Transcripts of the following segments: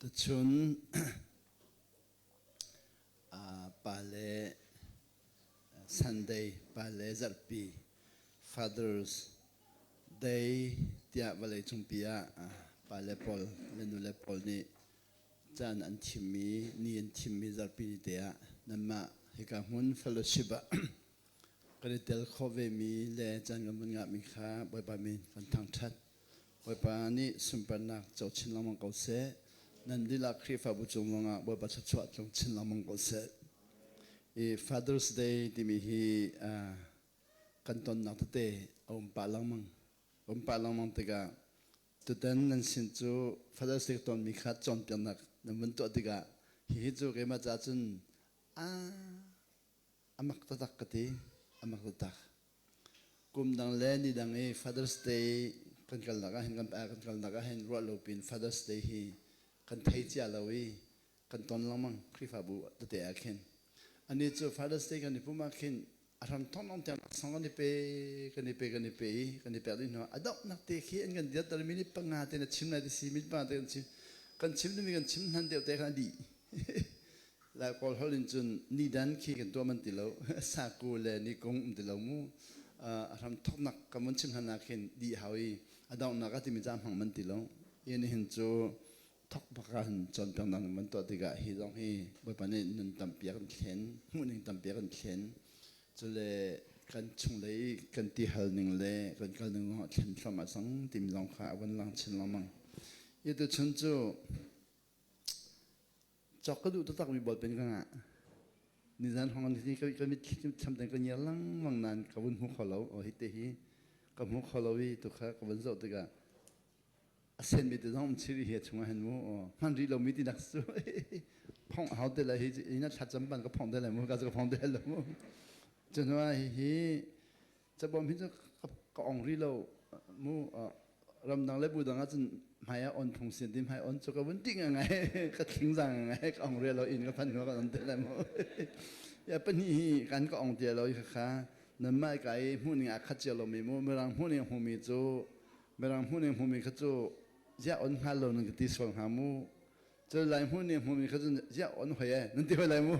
Tuchun pale Sunday, pale zarhpi, Father's Day tiah vawleicungpi ah pale pawl le nule pawl nih caan an thimmi, ni an thimmi zarhpi ni te ah nanmah hika hmun fellowship ah kan i tel khawh vemi le caan kan vun ngahmi kha Bawipa min kan thangṭhat. Bawipa nih sunparnak co chin lengmang ko seh. Nan lila Khrihfabu cung zongah Bawipa thluachuah tlung chin lengmang ko seh. I Father's Day timi hi kan tonnak tete a um pah lengmang. Um pah lengmang tikah tutan nan sin cu Father's Day tonmi kha cawnpiaknak nan vun tuah tikah hihi cu keimah caah cun a mak taktak ka ti. A mak taktak. Kum dang le ni dang i Father's Day kan kalnak ah hin kan kan kalnak ah hin ruah lo pin Father's Day hi kan thei cia lo i kan ton lengmang Khrihfabu tete ah khin. Ani cu Father's Day kan i pum ah khin a hram thong long tiang laksawng kan i pe kan i pe kan i pe i kan i pek dih hnu a donghnak te khi an kan dirter minute panga te na chim lai ti si minute panga te kan chim kan chim dingmi kan chim hnan deuh te khan a dih. Lai Kawl holh in cun nidan khi kan tuah man ti lo saku le nikung um ti lo mu a hram thoknak kan vun chim hlan ah khin dih hau i a donghnak a timi ca hmang man ti lo i nihin cu thok bak ah hin cawnpiak nak van tuah tikah hi zong hi Bawipa nih nun tampi a kan thlen hmuhning tampi a kan thlen cule kan chunglei kan ti hal ning le kan kal ning zong a thlen thluahmah cang timi zong kha a vun lang chin lengmang i tuchun cu Cawk ka duh taktakmi ballpen ka ngah. Nizan hrawng hi ka mitthli tham ten ka ngiar lengmang nain ka vun hmu kho lo. Aw hi te hi ka hmu kho lo i tukha ka vun zoh tikah a senmi te zong um chih hi a chungah hin mu aw hman rih lomi ti nak cu phongh hau te lai hi ina thlacam ban ka phong te lai mu ka ka phong te lo mu cu hnu ah hihi Cabawm hi cu ka ong rih lo mu ramdang le bu dang ahcun hmai ah on phung sin ti hmai on cu ka vun ti ngai ka thling zang ngai ka ong rih lo in ka phan hnu ka on te lai mu ya pahnih hi kan ka ong tia lo i kha nan mai ka i hmuh ning a khat cia lo mi mu mirang hmuh ning hmu mi cu mirang hmuh ning hmu mi kha cu ziah on hngal lo nan ka ti sual hnga mu Cu lai hmun nih hmumi kha cun ziah on hoi e nan ti hoi lai mu.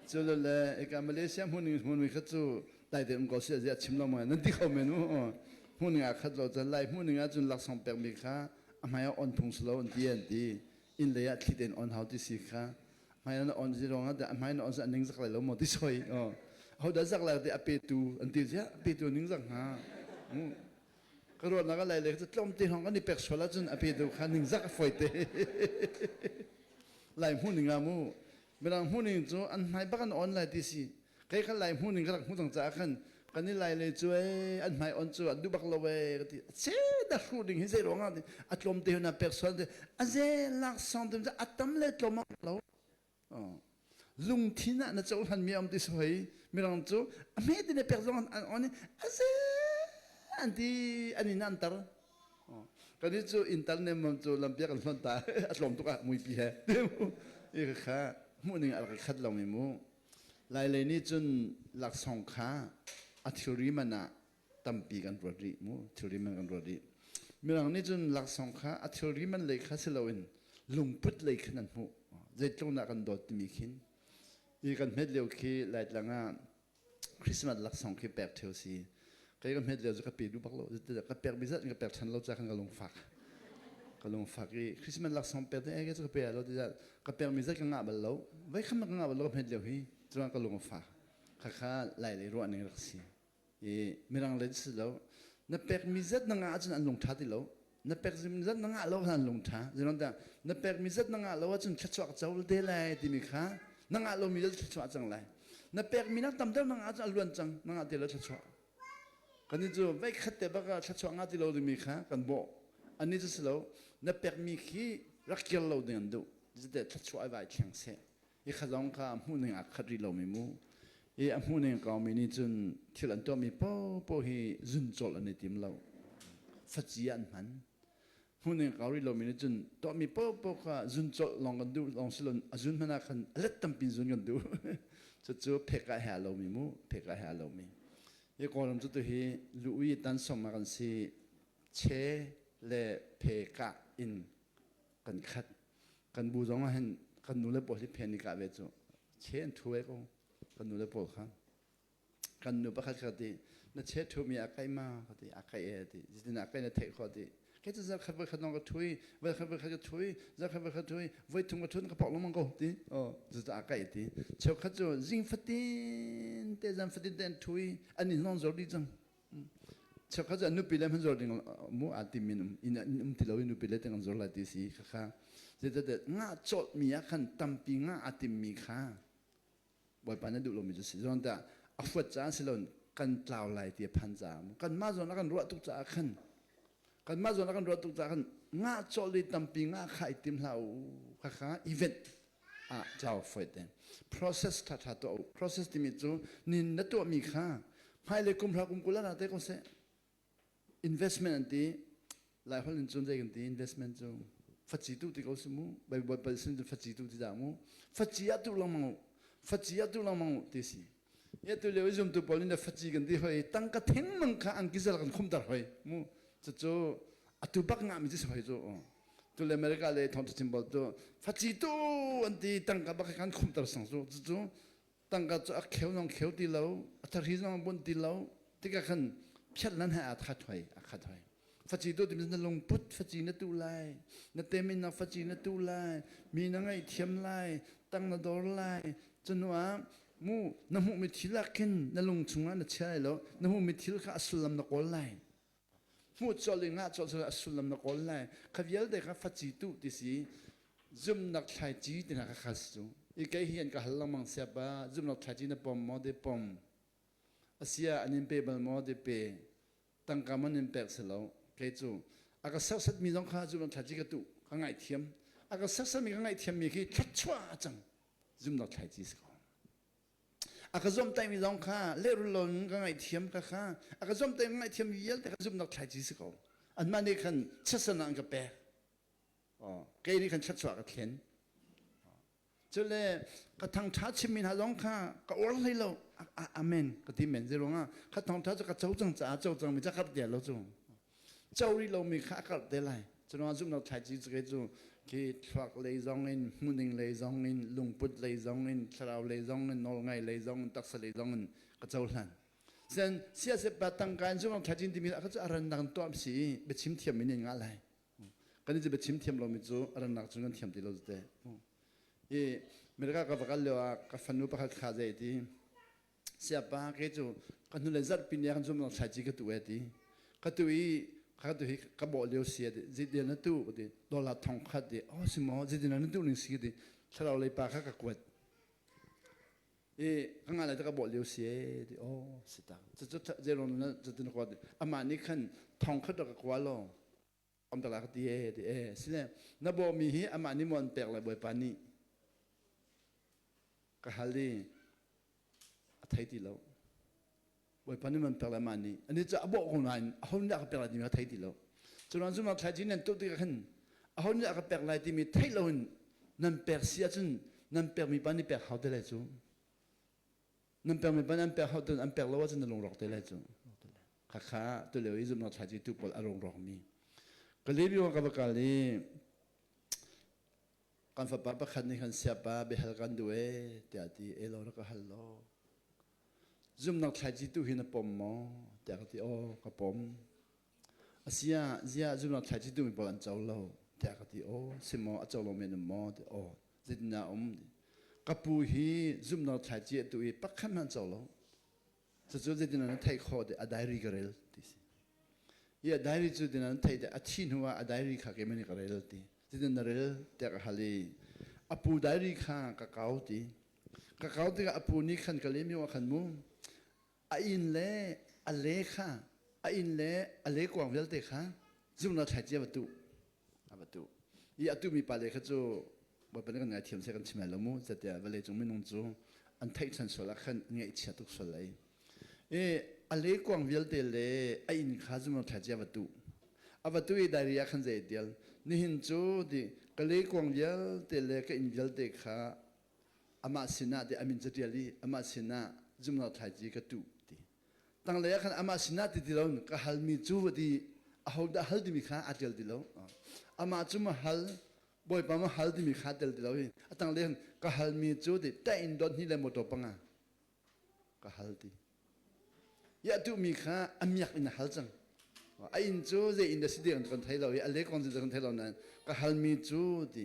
Cu le le ika Malaysia hmun ning hmumi kha cu dai te um ko si ziah chim lo mo nan ti kho men mu. Hmun ning ah khat lo cun lai hmun ning ah cun laksawng pek mi kha a hmai ah on phung si lo an ti an ti. Inn lei ah thli tein on hau ti si kha hmai na on zi rong ah a hmai na on an ning zak lai lo mo ti soi. Ho dah zak lai ti a petu an ti ziah petu ning zak hnga. Ka ruahnak a lai le cu tlawmte hrawng kan i pek sual ahcun a petu kha ningzak a fawi te. Lai hmuh ning ah mu mirang hmuh ning cu an hmai bak an on lai ti si. Kei kha lai hmuh ning ka rak hmuh cang caah khan kan i lai le cu ee an hmai on cu an duh bak lo ee ka ti. Se da hruh ding hi zei ruang ah a tlawmte hna pek sual te a ze lak song te a tam le tlawm lo. Lungthin ah na cohlan mi a um ti soi mirang cu a hme ti ne pek zong an on i a ze an ti an in an tar kan i cu intar nem mam cu lampiak an hlonh ta a tlawm tuk ah muipi he i kha hmuh ning a rak khat lo mi mu lai lei nih cun laksawng kha a thilri man ah tampi kan ruat rih mu thilri man kan ruat rih mirang nih cun laksawng kha a thilri man lei kha si loin lungput lei khin an hmuh zeitluk dah kan dawt timi khin i kan hmet lio khi laitlang ah Christmas laksawng khi pek theo si kei ka hmet lio cu ka pe duh bak lo ka pek mi zat in ka pek than lo ca khan ka lungfak ka lungfak i Christmas laksawng pek te ai ka pe lo ti ka pek mi zat ka ngah bal lo vai kham ka ngah bal lo ka hmet lio hi cuan ka lung a fak khakha lai lei ruah ning rak si i mirang le si lo na pekmi zat na ngah ahcun an lung ṭha ti lo na pek zat na ngah lo an lung ṭha zeiruang na pekmi zat na ngah lo ahcun thluachuah ka co te lai timi kha na ngah lomi zat thluachuah cang lai na pekmi nak tam deuh na ngah ahcun a luan cang na ngah ti lo thluachuah kan cu vei khat te bak ah thluachuah ngah ti lo dingmi kha kan bawh ani cu si lo na pekmi khi rak kir lo ding an duh zite thluachuah ai vai thleng seh I kha zong kha a hmuhning aa khat rih lomi mu. I a hmuhning kaumi nih cun thil an tuahmi paohpaoh hi zun colh an i tim lo. Faci ah an hman. Hmuhning kau rih lomi nih cun tuahmi paohpaoh kha zun colh lawng kan duh lawng si lo a zun hmanh ah khan a let tampi zun kan duh. Cucu phek ah he aa lomi mu, phek ah he aa lomi. Hi Kawlram cu tuhi lu-ui tan som ah kan si che le phe kah in kan khat. Kan bu zong ah hin kan nu le pawl hi phen i kah ve cu che an thu ve ko kan nu le pawl kha. Kan nu pakhat kha ti na che thu mi a kai ma ka ti a kai e ti zitin a kai na theih kho ti ke cu zarkhat voi khat nong ka thui voi khat voi khat ka thui zarkhat voi khat thui voi thum ka thun ka pok lengmang ko ti oh cu a kai ti cheukhat cu zing fatin te zan fatin te an thui an in nong zor di cang cheukhat cu an nupi le hman zor ding mu a ti min um in um ti lo i nupi le teng an zor lai ti si kha kha zeicahtiah nga cawlh mi ah khan tampi nga a tim mi kha Bawipa na duh lomi cu si zawn tiah a huat caah si loin kan tlau lai ti a phan caah kanmah zawn a kan ruah tuk caah khan kanmah zawn a kan ruah tuk caah khan ngah cawlh i tampi ngah kha i tim hlah u khakha event ah tlau foi te process tha tha tuah u process timi cu nin na tuahmi kha hmailei kum hra kum kul ah te ko seh Investment an ti. Laiholh in cun zei kan ti investment cu faci tu ti ko si mu. Bible pal sin cun faci tu ti dah mu. Faci ah tu lengmang u. Faci ah tu lengmang u ti si. Ya tu lio i zumtu pawl nih faci kan ti hoi tangka theng mang kha angki zal kan khumter hoi mu. Cucu atu bak ngah mi cu si hoi cu. Tu le America le thawng chim bal cu faci tu an ti tangka bak kan khumter sang cu. Cucu tangka cu a kheu zong kheu ti lo a thari zong a bunh ti lo tikah khan phiat lan he a khat hoi a khat hoi faci tu timi na lungput faci na tu lai na temin na faci na tu lai mi na ngaih thiam lai tang na dor lai cunu ah mu na hmuhmi thil ah khin na lung chungah na chia lai lo na hmuhmi thil kha a sullam na kawl lai hmuh colh i ngah colh a sullam na kawl lai kha vialte kha faci tu ti si zumnak thlaici ti hna kha khas cu i kei hi an ka hal lengmang siapa zumnak thlaici na pom maw ti pom asia an in pe bal maw ti pe tangka man in pek si lo kei cu a ka serhsat mi zong kha zumnak thlaici ka tu ka ngaihthiam a ka serhsat mi ka ngaihthiam mi khi thluachuah a cang zumnak thlaici si ko A ka zuamtaihmi zong kha lehrul loin ka ngaihthiam ka kha a ka zuamtaih ka ngaihthiam vialte ka zumhnak thlaici si ko. Anmah nih khan chiatsan ah an ka pek. Oh, kei nih khan thluachuah ka thlen. Cule ka thangṭha chimmi hna zong kha ka uar hlei lo. Amen ka ti men zeiruangah ka thangṭha cu ka co cang caah co cangmi ca karh ti lo cu. Co rih lomi kha a karh te lai. Curuangah zumhnak thlaici cu kei cu khi thluak lei zong in, hmuhning lei zong in, lungput lei zong in, thlarau lei zong in, nawlngai lei zong in, taksa lei zong in ka cohlan. Sen siasep pa tangka in zumhnak thlaici timi ah cu a rannak in tuah si i biachim thiam in ngah lai. Kan i biachim thiam lomi cu a rannak cun kan thiam ti lo te. I America ka va kal lio ah ka fanu pakhat kha zei ti siapa ke cu ka hnulei zarhpi ni ah kan zumnak thlaici ka tu e ti ka tu i ka tu hi ka bawh lio si ti zidin na tu ti dollar thong khat ti oh si maw zidin na tu ning si ti thlarau lei pa kha ka kuat i ka nga lai ta ka bawh lio si e ti oh si ta cu cu zeron na cu tin kuat amah nih khan thong khat ka kwa lo om ta la ka ti e ti e sile na bawh mi hi amah nih maw an pek lai bawipa nih ka hal i a thei ti lo bawipa nih man pek lai mah nih ani cu a bawh ko nain aho nih a ka pek lai timi a thei ti lo cu ruang cu thlaici nan tuh tikah khan aho nih a ka pek lai timi theih loin nan pek si ahcun nan pekmi pa nih pek hau te lai cu nan pekmi pa nih an pek hau te an pek lo ahcun na lungrawk te lai cu khakha tulio i zumnak thlaici tu pawl a lungrawkmi ka lebi ka va kal i Kan fapa pakhat nih khan siapa biahal kan duh ee tiah a ti. Elaw rak ka hal law. Zumnak thlaici tu hi na pom maw? tiah ka ti. Aw, ka pom. Asia, ziah zumnak thlaici tu mi pawl an co lo tiah ka ti. Aw, si maw a co lo men um maw? Ti aw, zeitindah um? Ka pu hi zumnak thlaici a tu i pakhat hmanh co lo. Cucu zeitin na theih khawh ti a diary ka rel ti si. I a diary cu tin an theih a thi hnu ah a diary kha keimah nih ka rel ti. Zeitin na rel tiah ka hal i a pu diary kha ka kau ti. Ka kau tikah a pu nih khan ka lem ah khan mu a inn le a le kha a inn le a le kuang vialte kha zumnak thlaici a va tuh. A va tuh. I a tuhmi pa le kha cu Bawipa nih kan ngaithiam seh kan chim lai lo mu tiah vawlei cung minung cu an theih ṭhan sual ah khan ngaihchia tuk sual lai. I a lekuang vialte le a inn kha zumang thlaici a va tuh. A va tuh i diary ah khan zei a tial. Nihin cu ti ka lekuang vialte le ka inn vialte kha amah sinah ti a min ca ṭial i amah sinah zumnak thlaici ka tuh ti. Tanglei ah khan amah sinah ti ti lo ka halmi cu ti ahodah hal timi kha aa ṭial ti lo. Amah cu ma hal. Bawipa ma hal timi kha tel ti lo hi. A tang le ka halmi cu ti ta in dot hni le motor panga ka hal ti. Ya tu mi kha a miak in a hal cang. A inn cu zei inn da si ding kan thei lo i a le kong kan thei lo nain ka halmi cu ti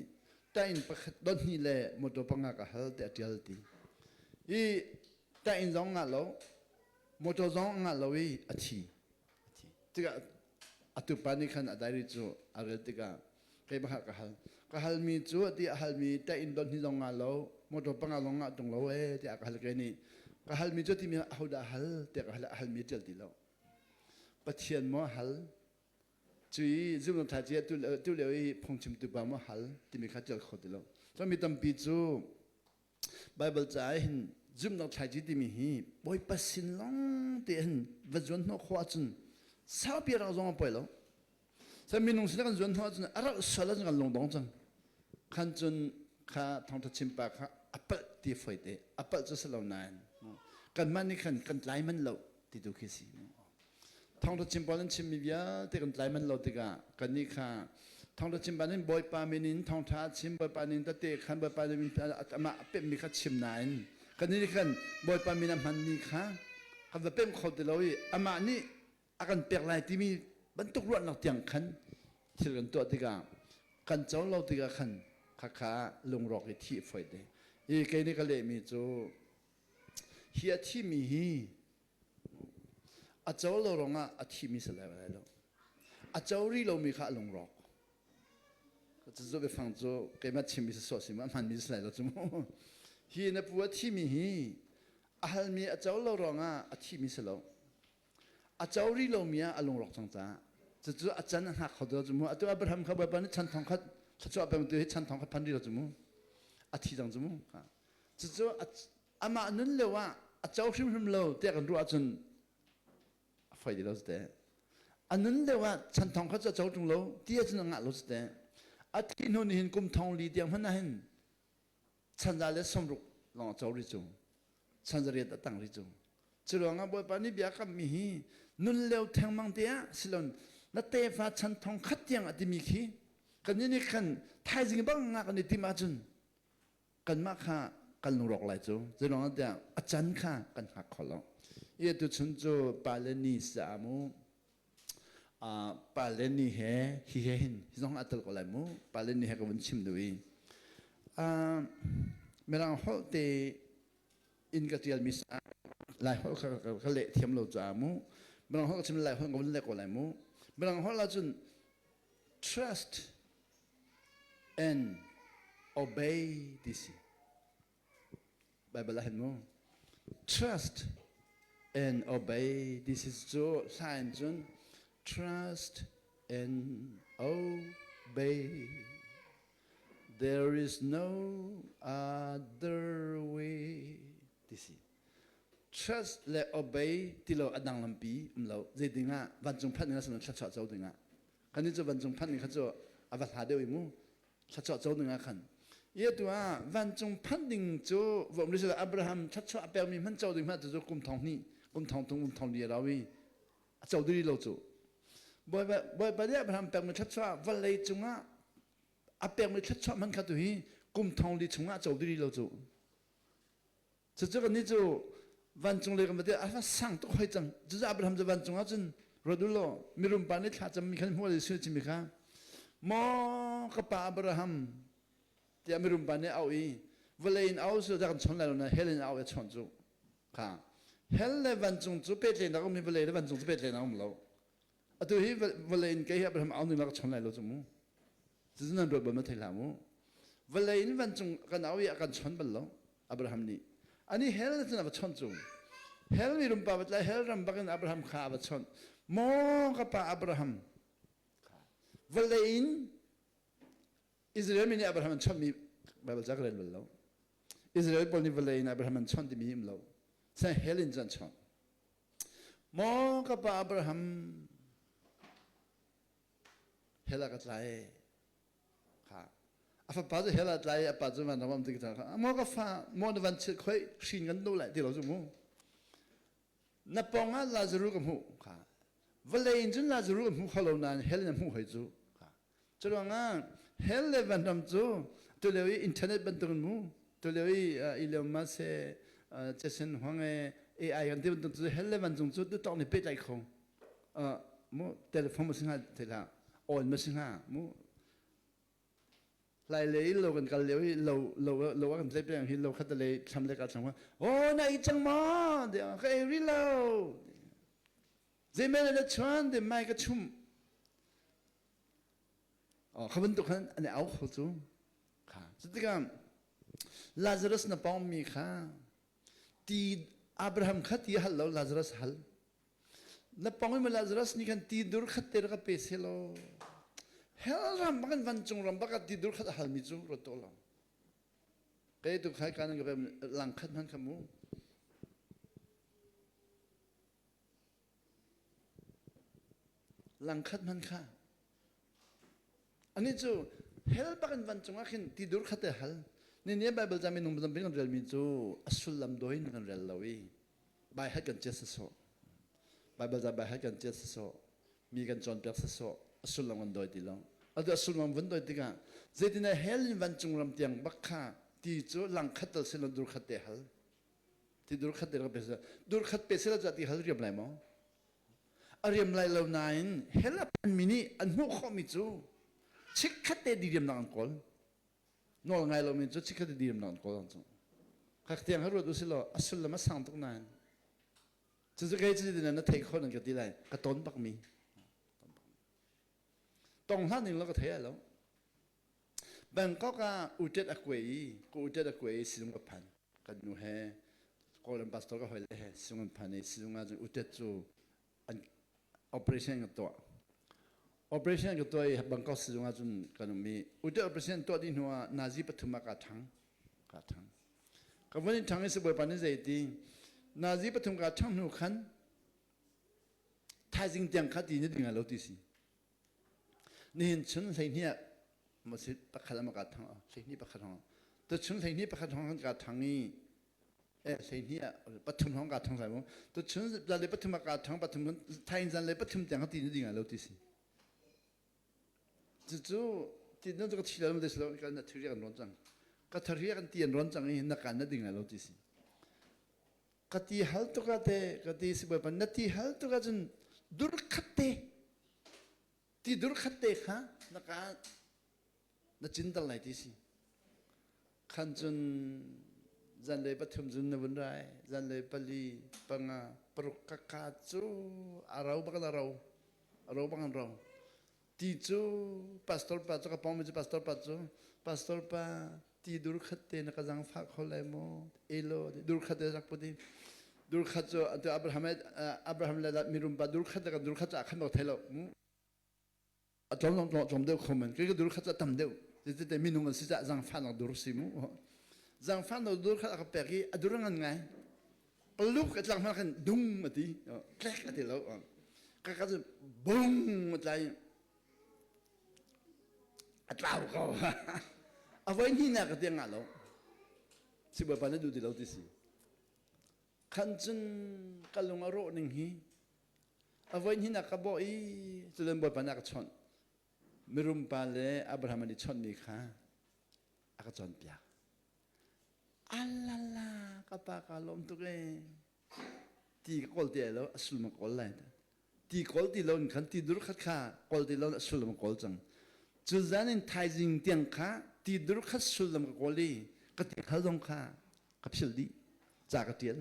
ta in pakhat dot hni le motor panga ka hal ti a tial ti. I ta in zong ngah lo motor zong ngah lo i a thi. Tikah atu pa nih khan a diary cu a rel tikah keimah ka hal. Ka halmi cu ti a halmi ta inn don hi zong nga lo, motor panga zong ngah tung lo ee tiah ka hal ke nih. Ka halmi cu timi ahodah hal tiah ka hal a halmi tial ti lo. Pathian maw hal cui zumnak tha ci tu lio i phungchimtu pa maw hal timi kha tial kho ti lo. So mi tampi cu Baibal ca ah hin zumhnak thlaici timi hi Bawipa sin lawng te hin va zuan hnawh khawh ahcun saupi rak zong a poi lo. Sa minung sin kan zuan hnawh ahcun a rauh sual ahcun kan lungdong cang. Khan cun kha thawngtha chimpa kha a palh ti foi te a palh cu si lo nain kanmah nih khan kan tlai man lo ti tu khi si. Thawngṭha chim pawl an chimmi vialte kan tlai manh lo tikah kannih kha thawngṭha chim ban in Bawipa min in thawngṭha a chim Bawipa nin tete khan Bawipa min amah a pemhmi kha chim nain kannih nih khan Bawipa min a hmanmi kha kan va pemh kho ti lo i amah nih a kan pek lai timi bantuk ruahnak tiang khan thil kan tuah tikah kan co lo tikah khan khakha lungrawk i thih foi te i kei nih ka lehmi cu hi a thimi hi A co lo ruangah a thimi si lai lo. A co rih lomi kha a lungrawk. Cucu biafang cu keimah chimmi si sawh si ma hmanmi si lai lo cu mu. Hi na pu a thimi hi a halmi a co lo ruangah a thimi si lo. A co rih lomi ah a lungrawk cang caah cucu a can a hngak kho lo cu mu. Atu Abraham kha Bawipa nih chan thong khat thluachuah peng tu hi chan thong khat phan rih lo cu mu. A thi cang cu mu. Cucu amah nun lio ah a co hrimhrim lo tiah kan ruah ahcun a foi ti lo si teh. A nun lio ah chan thong kha cu a co ṭung lo ti ahcun a ngah lo si teh. A thih hnu nih hin kum thong li tiang hmanh ah hin chan za le sawmruk lawng a co rih cu. Chan za riat a tang rih cu. Cu ruangah Bawipa nih bia kammi hi nun lio thengmang te ah silon na tefa chan thong khat tiang a timi khi kan nih khan thaizing bang nga kan i tim ahcun kanmah kha kan lungrawk lai cu zeiruang tiah a can kha kan hngak kho lo i atu chun cu pale ni sa mu pale ni he hi he hin hi zong a tel ko lai mu pale ni he ka vun chim du i mirang holh te in ka tial mi sa lai holh kha ka leh thiam lo ca mu mirang holh ka chim lai holh ka vun leh ko lai mu mirang holh ahcun trust and obey ti si. Bible ah hin mu. Trust and obey this is cu hla in cun trust and obey. There is no other way ti si. Trust le obey ti lo a dang lampi um lo. Zei ding ah vancung phanh ding ah thluachuah co ding ah Kan cu vancung phanh ding kha cu a va hla deuh i mu thluachuah co ding ah khan. Ia tu ah vancung phanh ding cu vom ri Abraham thluachuah a pekmi hman co ding hmanh cu kum thong hnih kum thong thum kum thong li a rau i a co diri lo cu. Bawipa Bawipa nih Abraham pekmi thluachuah vawlei cungah a pekmi thluachuah hman kha tu hi kum thong li chungah a co diri lo cu. Cucu kannih cu vancung lei kan va a va sang tuk hoi cang. Cucu Abraham cu vancung ah cun ruat u law mirum pa nih thla cammi khan hmuh le sul chimmi kha maw ka pa Abraham tiah mirum pa nih au i vawlei in au su kan chon lai lo na hell in au i chon cu kha hell le vancung cu pehtlaihnak um hi vawlei le vancung cu pehtlaihnak um lo atu hi vawlei in kei hi Abraham au ning la ka chon lai lo cu mu Cucu nan ruat bal ma thei hlah mu. Vawlei in vancung kan au i a kan chon bal lo. Abraham nih. Ani hell cun a va chawnh cu. Hell mi rumpa va tlai hell ram bakin Abraham kha a va chawnh. Maw ka pa Abraham. Vawlei in Israel mi nih Abraham an chawnhmi Bible ca ka rel bal lo. Israel pawl nih vawlei in Abraham an chawnh timi um lo. San hell in cun an chawnh. Maw ka pa Abraham Hell ah ka tlai. Kha. A fapa cu hell ah tlai a pa cu van ram ti ka maw ka fa maw na van chit khoi hrin kan do lai ti lo cu mu. Na pong ah Lazarus ka hmuh kha. Vawlei in cun Lazarus ka hmu kho lo nain hell in a hmuh hoi cu. Kha. Curuangah Hell le vanram cu tulio i internet bantuk in mu tulio i Elon Musk he Jason Huang he AI kan ti bantuk cu hell le vancung cu tutok nih pehtlaih kho mu telephone ma si hnga thei on ma si hnga mu lai lei lo kan kal lio i lo lo lo kan tlai peng hi lo khat le thlam le ka thlam oh na i cang ma ka ei ri lo Zeimel na chuan de mai ka chum. Oh, kha bantuk khan an au kho cu. Kha. Cutikah Lazarus na pawng mi kha ti Abraham kha ti hal lo Lazarus hal. Na pawng mi Lazarus nih khan ti dur khat te ka pe se lo. Hell ram bakan vancung ram baka ti dur khat hal mi cu ro to lo. Kei tu khai kan ka lang khat man kha mu. Langkhat hman kha. Ani cu hell bak in vancung ah khin ti dur khat te hal. Ni ni Bible ca minung tampi kan relmi cu a sullam dawi in kan rel lo i bai hat kan chiat sasawh. Bible ca bai hat kan chiat sasawh. Mi kan cawnpiak sasawh. A sullam kan dawi ti lo. Atu a sullam vun dawi tikah zeitin hell in vancung ram tiang bak kha ti cu langkhat tal sin dur khat te hal. Ti dur khat te rak pe dur khat pe sila ti hal riam lai maw? A riam lai lo nain hell a phanmi nih an hmuh khawhmi cu chikkhat te diriamnak an kawl. Nawl ngai lomi cu chikkhat te diriamnak an kawl ang cu. Khak tiang ha ruat usilaw a sullam a sang tuk nain cucu kei cu na thei kho nan ka ti lai ka ton bakmi tong hlah ning lo ka thei lo Bangkok ah utet a kuai i ka utet a kuai i sizung ka phan. Kan nu he Kawlram pastor ka hoi le he sizung an phan i sizung ah cun utet cu an operation ka tuah. Operation ka tuah i Bangkok sizung ah cun kan um i utet operation tuah dih hnu ah nazi pathum ah ka ṭhang. Ka ṭhang. Ka vun in ṭhang i sibawipa nih zei ti nazi pathum ka ṭhang hnu khan thaizing tiang kha ti na ding lo ti si. Nihin chun 12 ah masjid pakhat ah ka thang 12 pakhat hong tu chun 12 pakhat hong ka thang i eh 12 ah pathum hong ka thang sai mu tu chun zan le pathum ka thang pathum thain zan le pathum tiang ti ni ding lo ti si cu ti nan ka thi lo ti lo ka na thiri kan ron cang ka thari kan ti an ron cang i na kan na ding lo ti si ka ti hal tuk ah te ka ti si bawipa na ti hal tuk ah cun dur khat te ti dur khat te kha na ka na cin dal lai ti si khan cun zanlei pathum cun na vun rai zanlei pali panga paruk ka ka cu a ro bak a ro a ro bak an ro Ti cu pastor pa cu ka pawngmi cu pastor pa cu pastor pa ti dur khat te na ka zangfah kho lai maw? Elo dur khat te rak put i dur khat cu atu Abraham Abraham le mirum pa dur khat le kan dur khat cu a khan bak thai lo. A tlawm tlawm tlawm deuh kho men. Kei ka dur khat cu a tam deuh. Tete minung an si caah zangfahnak dur si mu. Zangfahnak dur khat a ka pek i a dur ngan ngai. Paluk a tlak hma khan dung a ti tlek a ti lo ka ka cu bung a tlai a tlau ko a voi hnih ka tiang ngah lo si bawipa na duh ti lo ti si khan cun ka lung a rawh ning hi a voi hnih ka bawh i culen bawipa na ka chawnh mirum pa le Abraham an i chawnhmi kha a ka cawnpiak Alala ka pa ka lawm tuk ee. Ti ka kawl ti ai lo a sullam ka kawl lai. Ti kawl ti lo in khan ti dur khat kha kawl ti lo in a sullam ka kawl cang. Cu zan in thaizing tiang kha ti dur khat sullam ka kawl i ka ti khal zong kha ka philh dih. Ca ka tial.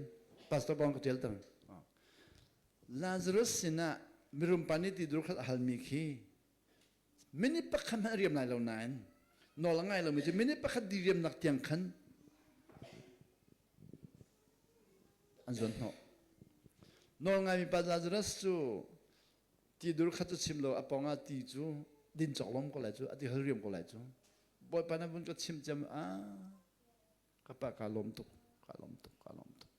Pastor bong ka tial tang. Lazarus sinah mirum pa nih ti dur khat a halmi khi Minute pakhat hmanh a riam lai lo nain nawl a ngai lomi cu minute pakhat diriamnak tiang khan an zuan hnawh. Nawl ngaimi pa Lazarus cu ti dur khat cu chim lo a pawng ah ti cu din cawk lom ko lai cu a ti hal riam ko lai cu. Bawipa na vun ka chim cem ah Ka pa kaa lawm tuk, kaa lawm tuk, kaa lawm tuk.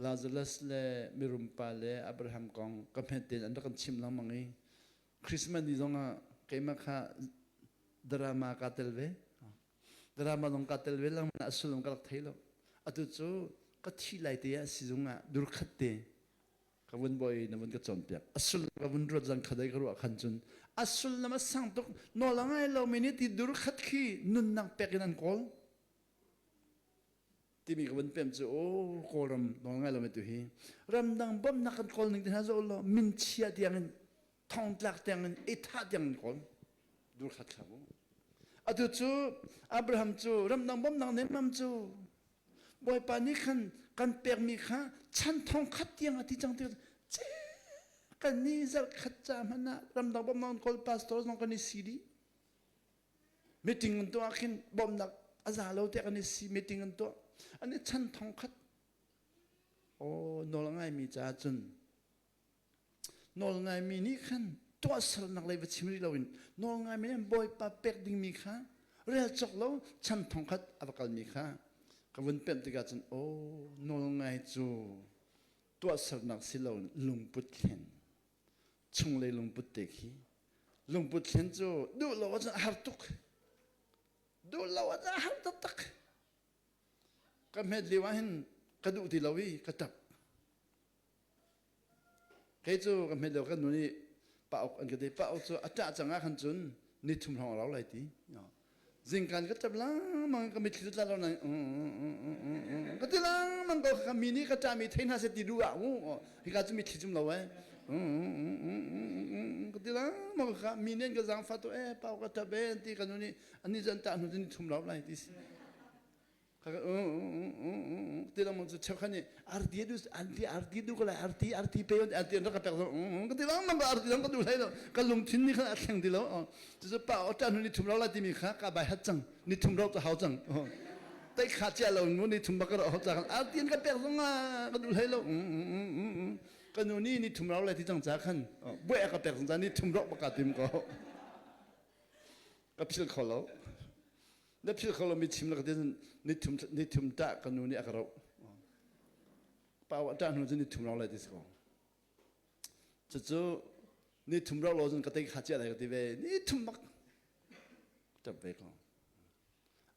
Lazarus le mirum pa le Abraham kong ka hmet tein an rak kan chimh lengmang i Christmas ni zongah keimah kha drama kaa tel ve. Drama zong kaa tel ve lengmang a sullam ka rak thei lo. Atu cu ka thi lai te ah sizung ah dur khat te. Ka vun bawi na vun ka cawnpiak. A sullam ka vun ruat zan khadei ka ruah khan cun a sullam a sang tuk nawl a ngai lomi nih ti dur khat khi nunnak pek in an kawl timi ka vun pem cu o Kawlram nawl ngai lomi tu hi ramdang bawmhnak kan kawl ning te hna zoh law min chia tiang in thongtlak tiang in i thah tiang in kawl dur khat thla u. Atu cu Abraham cu ramdang bawmhnak nemmam cu Bawipa nih khan kan pekmi kha chan thong khat tiang a ti cang ti kan ni zarh khat ca hmanh ah ramdang bawmhnak kawl pastor zong kan i si dih. Meeting an tuah khin bawmhnak a za lo tiah kan i si meeting an tuah. An i chan thong khat. Oh, nawl a ngaimi caah cun Nawlngaimi nih khan tuahsernak lei va chim rih loin nawlngaimi nih Bawipa pek dingmi kha rel cawk lo chan thongkhat a va kalmi kha ka vun pemh tikah cun aw nawlngai cu tuahsernak si loin lungput thlen chunglei lungput te khi lungput thlen cu duh lo ahcun a har tuk duh lo ahcun a har taktak ka hmet lio ah hin ka duh ti lo i ka ṭap Kei cu ka hmet lio kan nu nih pauk an ka ti. Pauk cu a ṭah cang ah khan cun ni thum hrawng a rau lai ti. Zingkan ka ṭap lengmang ka mitthli tla lo nain ka ti lengmang ko kha mi nih ka ṭahmi thei hna seh ti duh ah hika cu mitthli cum lo eh ka ti lengmang kha mi nih an ka zaangfah tu eh pauk ka ṭap eh ti ka nu nih ani cu an ṭah hnu cu ni thum rau lai ti si. Ti lengmang cu cheukhat nih arti du arti arti du ko lai arti arti pe arti an rak ka pek ka ti lengmang ko arti zong ka duh hlei lo ka lungthin nih khan a thleng ti lo cucu pa ota hnu ni thum lo lai timi kha ka bai hat cang ni thum ro ka hau cang tai kha chia lo mu ni thum bak ka ro cang arti an ka pek zong ah ka duh hlei lo ka nu ni ni thum ro lai ti cang ca khan buai ka pek zong ca ni thum ro baka tim ko ka phil kho lo Na philh kho lomi chim la ka ti ni thum ni thum tah ka nu nih a ka roh. Pa wa tah hnu cu ni thum rau lai ti si ko. Cucu ni thum rau lo cun ka tei kha chia lai ka ti ve. Ni thum bak tap ve ko.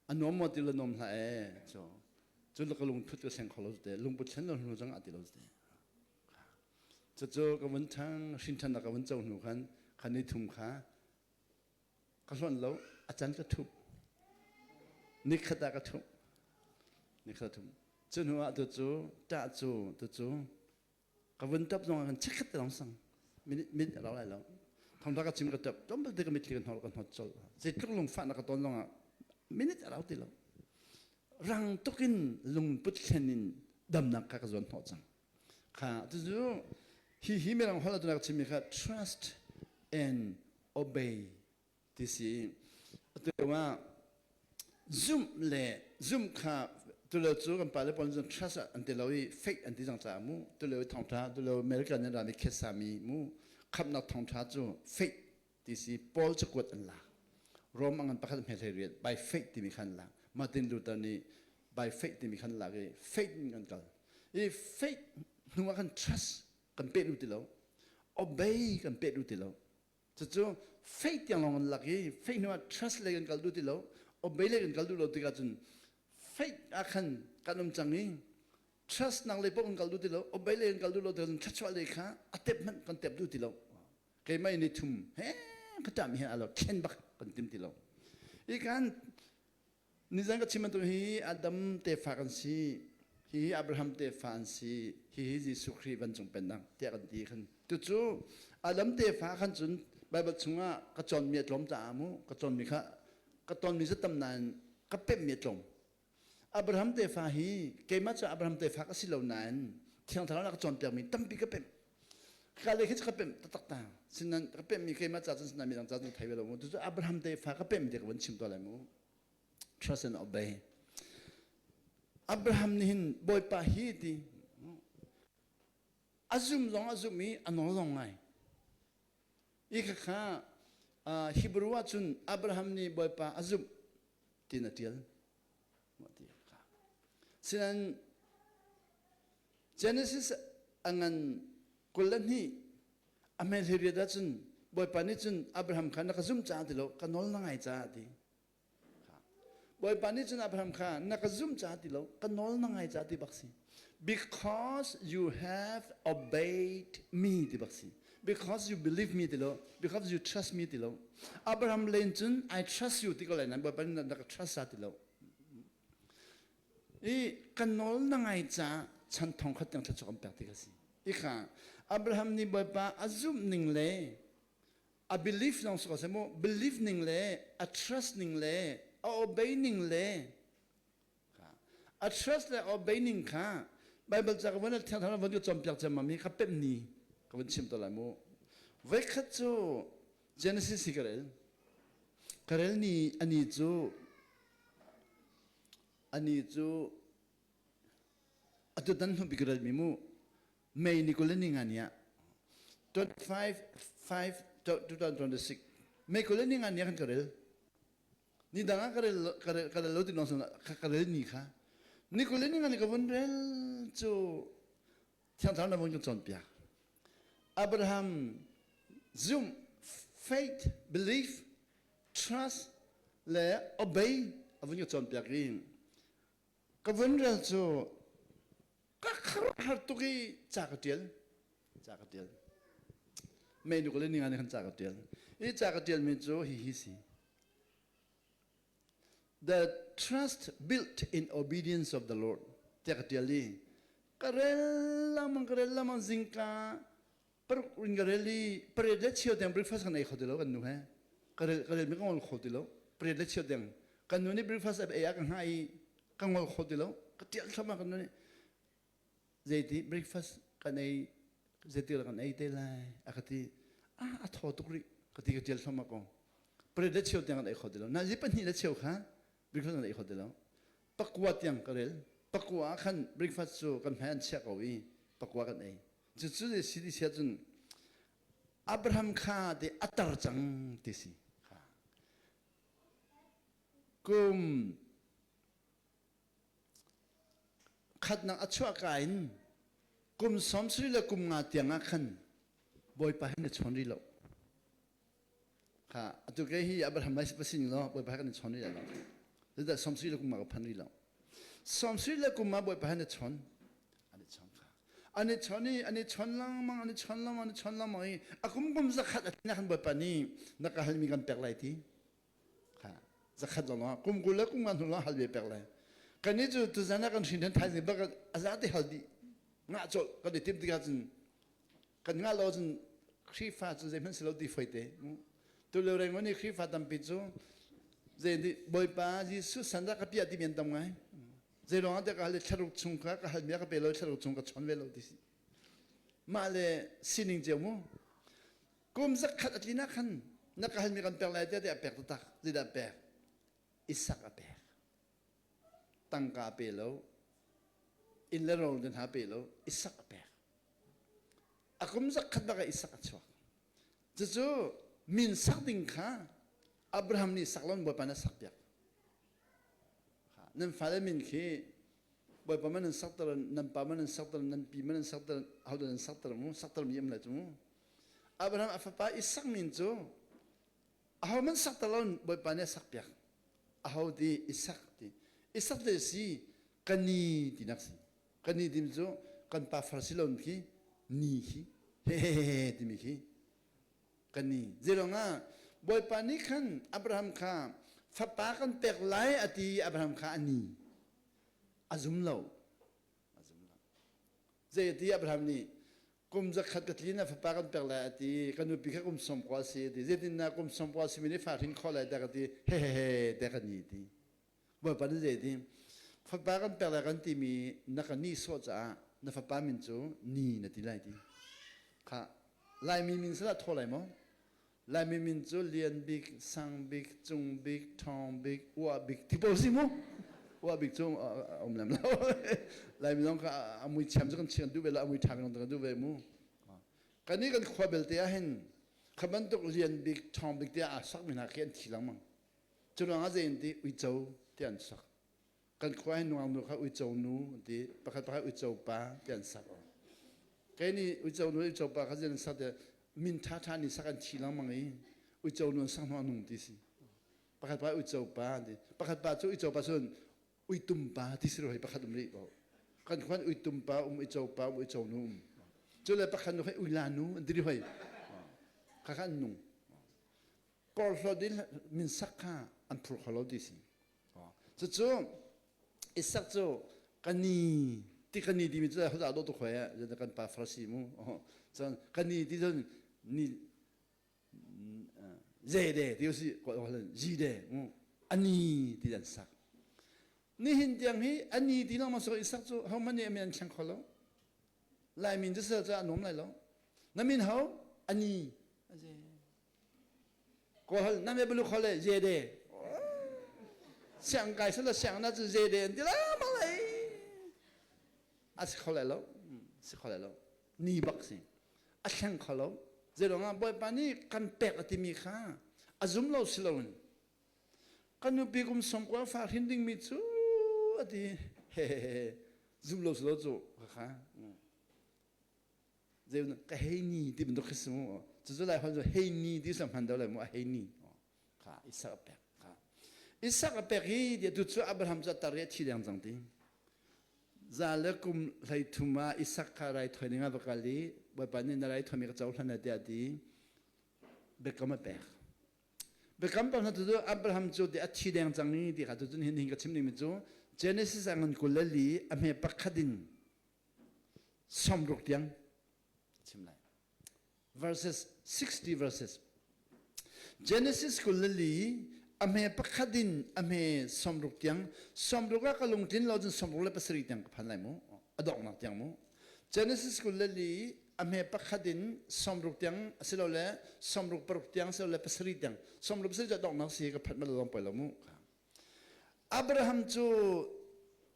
A nuam maw ti la nuam hlah ee. Cu cu ka lungthut ka seng kho lo te lungput thlen lo hnu zong a ti lo te. Cucu ka vun thang hrin than ka vun co hnu khan kha ni thum kha Ka hlonh lo, a can ka thup. Nikhat ah ka thup. Nikhat thup. Cu hnu ah tu cu ṭah cu tu cu ka vun tap zong ah kan chikkhat te lawng sang. Minute minute a rau lai lo. Thongtha ka chim ka tap. Tlawmpal te ka mitthli ka hnor ka hnot colh. Zeitluk lungfahnak ka ton zong ah minute a rau ti lo. Rang tuk in lungput thlen in damnak kha ka zuan hnawh cang. Kha cucu hi hi mirang holh ah chimmi kha trust and obey ti si. Atu ah zumh le zumh kha tulio cu kan pale pawl cun trust an ti lo i faith an ti cang caah mu tulio thawngtha tulio American in rami khesami mu khamnak thawngtha cu faith ti si Paul cakuat an lak Rom angan pakhat hme hlei riat by faith timi khan lak Martin Luther nih by faith timi khan lak i faith in kan kal i faith hnu ah khan trust kan peh lu ti lo obey kan peh lu ti lo cucu faith tiang lawng an lak i faith hnu ah trust lei kan kal duh ti lo obey lei kan kal duh lo tikah cun faith ah khan kan um cang i trust nak lei paoh kan kal duh ti lo obey lei kan kal duh lo tikah cun thluachuah lei kha a tep hmanh kan tep duh ti lo keimah ni thum he ka ṭah mi he alo thlen bak kan tim ti lo i kan nizan ka chim bantuk hi Adam tefa kan si hi Abraham tefa an si hi hi Jesuh Khrih vancung pennak tiah kan ti khan tucu Adam tefa khan cun Bible chungah ka cawnmi a tlawm caah mu ka cawnmi kha ka tonmi cu tam nain ka pemhmi a tlawm Abraham tefa hi keimah cu Abraham tefa ka si lo nain Thiang Thlarau nih a ka cawnpiakmi tampi ka pemh. Ka le khi cu ka pemh taktak ta. Sinan ka pemhmi keimah ca cun sinan midang ca cun thei ve lo mu. Cucu Abraham tefa ka pemh ti ka vun chim tuah lai mu. Trust and obey. Abraham nih hin Bawipa hi ti a zum zong a zum i a nawl zong ngai. I khakha Hebrew ah cun Abraham nih Bawipa a zumh tin a ṭial. Sinain Genesis a ngan 22 a hmel hi riat ahcun Bawipa nih cun Abraham kha na ka zumh caah ti lo ka nawl na ngai caah ti. Bawipa nih cun Abraham kha na ka zumh caah ti lo ka nawl na ngai caah ti bak si. Because you have obeyed me ti bak si. Because you believe me ti lo, because you trust me ti lo. Abraham len cun I trust you ti ko lai nan Bawipa nih na ka trust ti lo. I kan nawl na ngai ca chan thong khat tiang thluachuah kan pek ti kha si. I kha Abraham nih Bawipa a zumh ning le a belief zong si ko seh mu belief ning le a trust ning le a obey ning le a trust le obey ning kha Bible ca ka van thiang thlarau van ka cawnpiak ciammam hi kha pemh ni ka van chim to lai mu. Voikhat cu Genesis hi ka rel ka rel ni ani cu ani cu atu dan hnu bik rel mi mu May ni kul le ni nga ni ah 25 5 2026 May kul le ni nga ni ah kan ka rel ni dang ah ka rel ka rel ka rel lo ti nong ka rel ni kha ni kul le ni nga ni ka vun rel cu Thiang Thlarau na vun ka cawnpiak Abraham zumh faith belief trust le obey a vun ka cawnpiak i ka vun rel cu ka har tuk i ca ka ṭial ca ka ṭial mei nu le ninga nih khan ca ka ṭial i ca ka ṭialmi cu hihi si. The trust built in obedience of the Lord tiah ka ṭial i ka rel lengmang ka rel lengmang zingka paruk in ka rel i pariat le cheu tiang breakfast kan ei kho ti lo kan nu he ka rel ka rel mi ka ngol kho ti lo. Pariat le cheu tiang kan nu nih breakfast ei ah ka hngah i ka ngol kho ti lo. Ka tial thlam ah kan nu nih zeiti breakfast kan ei zeiti kan ei te lai a ka ti. Ah, a thaw tuk rih ka ti. Ka tial thlam ah ko pariat le cheu tiang kan ei kho ti lo na zi pahnih le cheu kha breakfast kan ei kho ti lo. Pakua tiang ka rel. Pakua ah khan breakfast cu kan hmai an chiah ko i pakua kan ei. Cucu si ti sia cun Abraham kha te a tar cang ti si. Kum khatnak a chuah ka in kum 70 le kum nga tiang ah khan Bawipa hin a chawn rih lo. Kha atu ke hi Abraham lai pasin lo Bawipa kan i chawn rih lo. Zeicah 70 le kum nga ka phan rih lo. 70 le kum ah Bawipa hin a chawn. An i chawn kha. An i chawn i an i chawn lengmang an i chawn lengmang an i chawn lengmang i a kum kum zakhat a tina khan Bawipa nih na ka halmi kan pek lai ti. Kha zakhat lawng ah kum 20 le kum nga hnu lawng hal ve pek lai. Kan nih cu tuzan ah kan hrin than thaizing bak a za te hal dih. Ngah colh kan i tim tikah cun kan ngah lo cun Khrihfa cu zeihmanh si lo ti foi te. Tu lio reng ni Khrihfa tampi cu zei nih Bawipa Jesuh san dah ka piah ti men tam ngai. Zei ruang ah ka hal thlaruk chung kha ka hal mi ka pe lo thlaruk chung ka chon ve lo ti si. Mah le sining cio mu. Kum zakhat a tlin ah khan na ka hal mi kan pek lai tiah a pek taktak. Zeidah pek? Isak a pek. Tangka pe lo. Inn le rawl den ha pe lo. Isak a pek. A kum zakhat bak ah Isak a chuak. Cucu min sak ding kha Abraham nih sak lon Bawipa na sak piak. Nan fale min khi Bawipa man nan sakter, nan pa man nan sakter, nan pi man nan sakter, hodah nan sakter mu, sakter mi am lai cu mu. Abraham a fapa Isak min cu aho man sakter lo Bawipa nih a sak piak. Aho ti Isak ti. Isak te si kani tinak si. Kani timi cu kan pa far si lo khi ni khi hehehe timi khi kani. Zeiruangah Bawipa nih khan Abraham kha fapa kan pek lai a ti. Abraham kha a ni a zum lo a zum lo. Zei a ti? Abraham nih kum zakhat ka tlin a fapa kan pek lai a ti, ka nupi kha kum 90 si a ti, zeitin na kum 90 simi nih fa hrin khawh lai tiah ka ti, hehehe tiah ka ni ti. Bawipa nih zei ti? Fapa kan pek lai kan timi na ka ni sawh caah na fapa min cu ni na ti lai ti. Kha Laimi min sala thaw lai maw? Laimi min cu Lian Bik, Sang Bik, Cung Bik, Ṭhawng Bik, Uah Bik ti pawl si mu. Uah Bik cu a um lem lo. Laimi zong kha a mui chiam cu kan chiam duh ve lo, a mui ṭha mi kan duh ve mu. Kan nih kan khua belte ah hin kha bantuk Lian Bik, Ṭhawng Bik tiah aa sak mi hna khi an thi lengmang. Cu ruangah zei an ti? Uico tiah an sak. Kan khua hin nungak nu kha uico nu an ti, pakhat pakhat uico pa tiah an sak. Kei nih uico nu uico pa kha zei an sak tiah min ṭhaṭha nih sak an thi lengmang i uico nu an sak hnu nung ti si. Pakhat pa uico pa an ti. Pakhat pa cu uico pa cun uitum pa ti si roi pakhat um rih ko. Kan khuan uitum pa um, uico pa um, uico nu um. Cu le pakhat nu hoi uila nu an ti hoi. Kha kha an nung. Porhlawt in min sak kha an phur kho lo ti si. Cucu Isak cu kani ti kani timi cu hodah dawh tuk hoi eh kan pa Farasi mu. Cun kani ti cun ni zede ti usi zide mu ani ti an sak. Nihin tiang hi ani ti lengmang so Isak cu hohmanh nih a min an thleng kho lo. Lai min cu sel cu a nuam lai lo. Na min ho? Ani. Kawl na me bulu khole zede. Siang kai sala siang na cu zede an ti la ma lai. A si kho lai lo. Si kho lai lo. Ni bak si. A thleng kho lo. Zeiruang ah Bawipa nih kan pek a timi kha a zum lo si loin kan nupi kum 90 fa hrin dingmi cu a ti hehehe zum lo si lo cu kha zei ka hei ni ti bantuk khi si mu cucu lai holh cu hei ni ti sam hman deuh lai mu a hei ni kha Isak a pek kha Isak a pek hi ti tu cu Abraham cu a tar i a thi deng cang ti za le kum 30 ah Isak kha raithawi ding ah va kal i Bawipa nih na raithawi mi ka cohlan tiah ti biakam a pek biakam pek hna cu Abraham cu ti a thi deng cang i ti kha cu hin hin ka chim ding mi cu Genesis a ngan 24 a hme pakhat in 60 tiang chim lai verses 60 verses Genesis 24 a hme pakhat in a hme 60 tiang 60 ah ka lungtlin lo cun 67 tiang ka phan lai mu a donghnak tiang mu Genesis 24 a hme pakhat in 60 tiang asilole 66 tiang asilole pasarih tiang 67 cu donghnak si ka phanh bal lo poi lo mu Abraham cu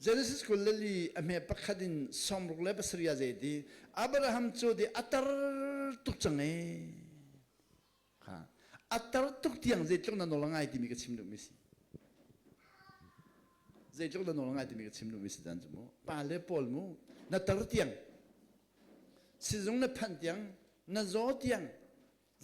Genesis 24 a hme pakhat in 67 ah zei ti Abraham cu di a tar tuk cang ee kha a tar tuk tiang zeitluk na nawl a ngai timi ka chim duhmi si zeitluk na nawl a ngai timi ka chim duhmi si dan cu mu pa le paul mu na tar tiang sizung na phanh tiang na zaw tiang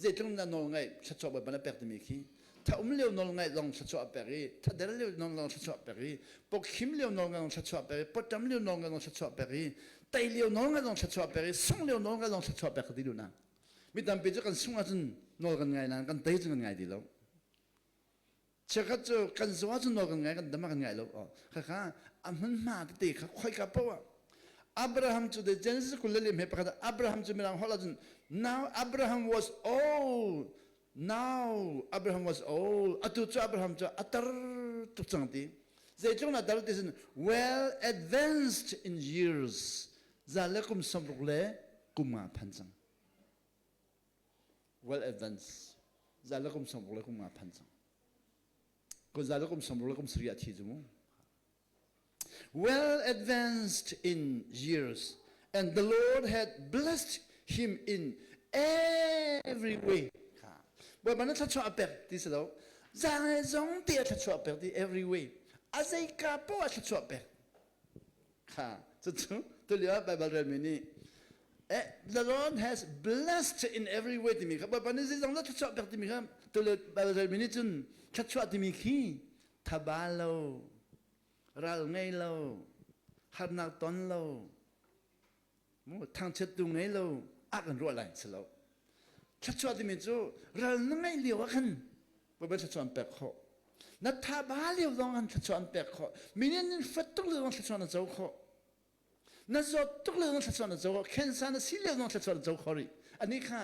zeitluk na nawl ngaih thluachuah Bawipa na pek timi khi tha um lio nawl ngaih zong thluachuah pek i thader lio nawl zong thluachuah pek i pawkhim lio nawl ngaih zong thluachuah pek i pawṭam lio nawl ngaih zong thluachuah pek i tei lio nawl ngaih zong thluachuah pek i sung lio nawl ngaih zong thluachuah pek ka ti duh na mi tampi cu kan sung ahcun nawl kan ngai nain kan tei cu kan ngai ti lo Chiakhat cu kan zaw ahcun nawl kan ngai kan dam ah kan ngai lo. Khakha a hmunhma tete kha khoika paoh ah Abraham cu the Genesis 24 he pakhat Abraham cu mirang holh ahcun now Abraham was old now Abraham was old atu cu Abraham cu a tar tuk cang ti zeitluk na tar ti sin well advanced in years za le kum 60 le kum nga phan cang well advanced za le kum 60 le kum nga phan cang ko za le kum 60 le kum sarih a thi cu mu well advanced in years and the Lord had blessed him in every way Bawipa na thluachuah a pek ti si lo zaang zong te a thluachuah pek ti every way a zeika poah a thluachuah pek Kha cucu tulio ah Baibal relmi nih eh, the Lord has blessed in every way timi kha Bawipa nih zeizong le thluachuah pek timi kha tulio Baibal relmi nih cun thluachuah timi khi thaba lo ral ngei lo harnak ton lo mu thangchiattu ngei lo a kan ruah lai si lo thluachuah timi cu ral na ngeih lio ah khan Bawipa thluachuah an pek khawh na thaba lio zong an thluachuah an pek khawh mi nih an fat tuk lio zong thluachuah na co khawh na zawt tuk lio zong thluachuah na co khawh cancer na si lio zong thluachuah na co khawh rih ani kha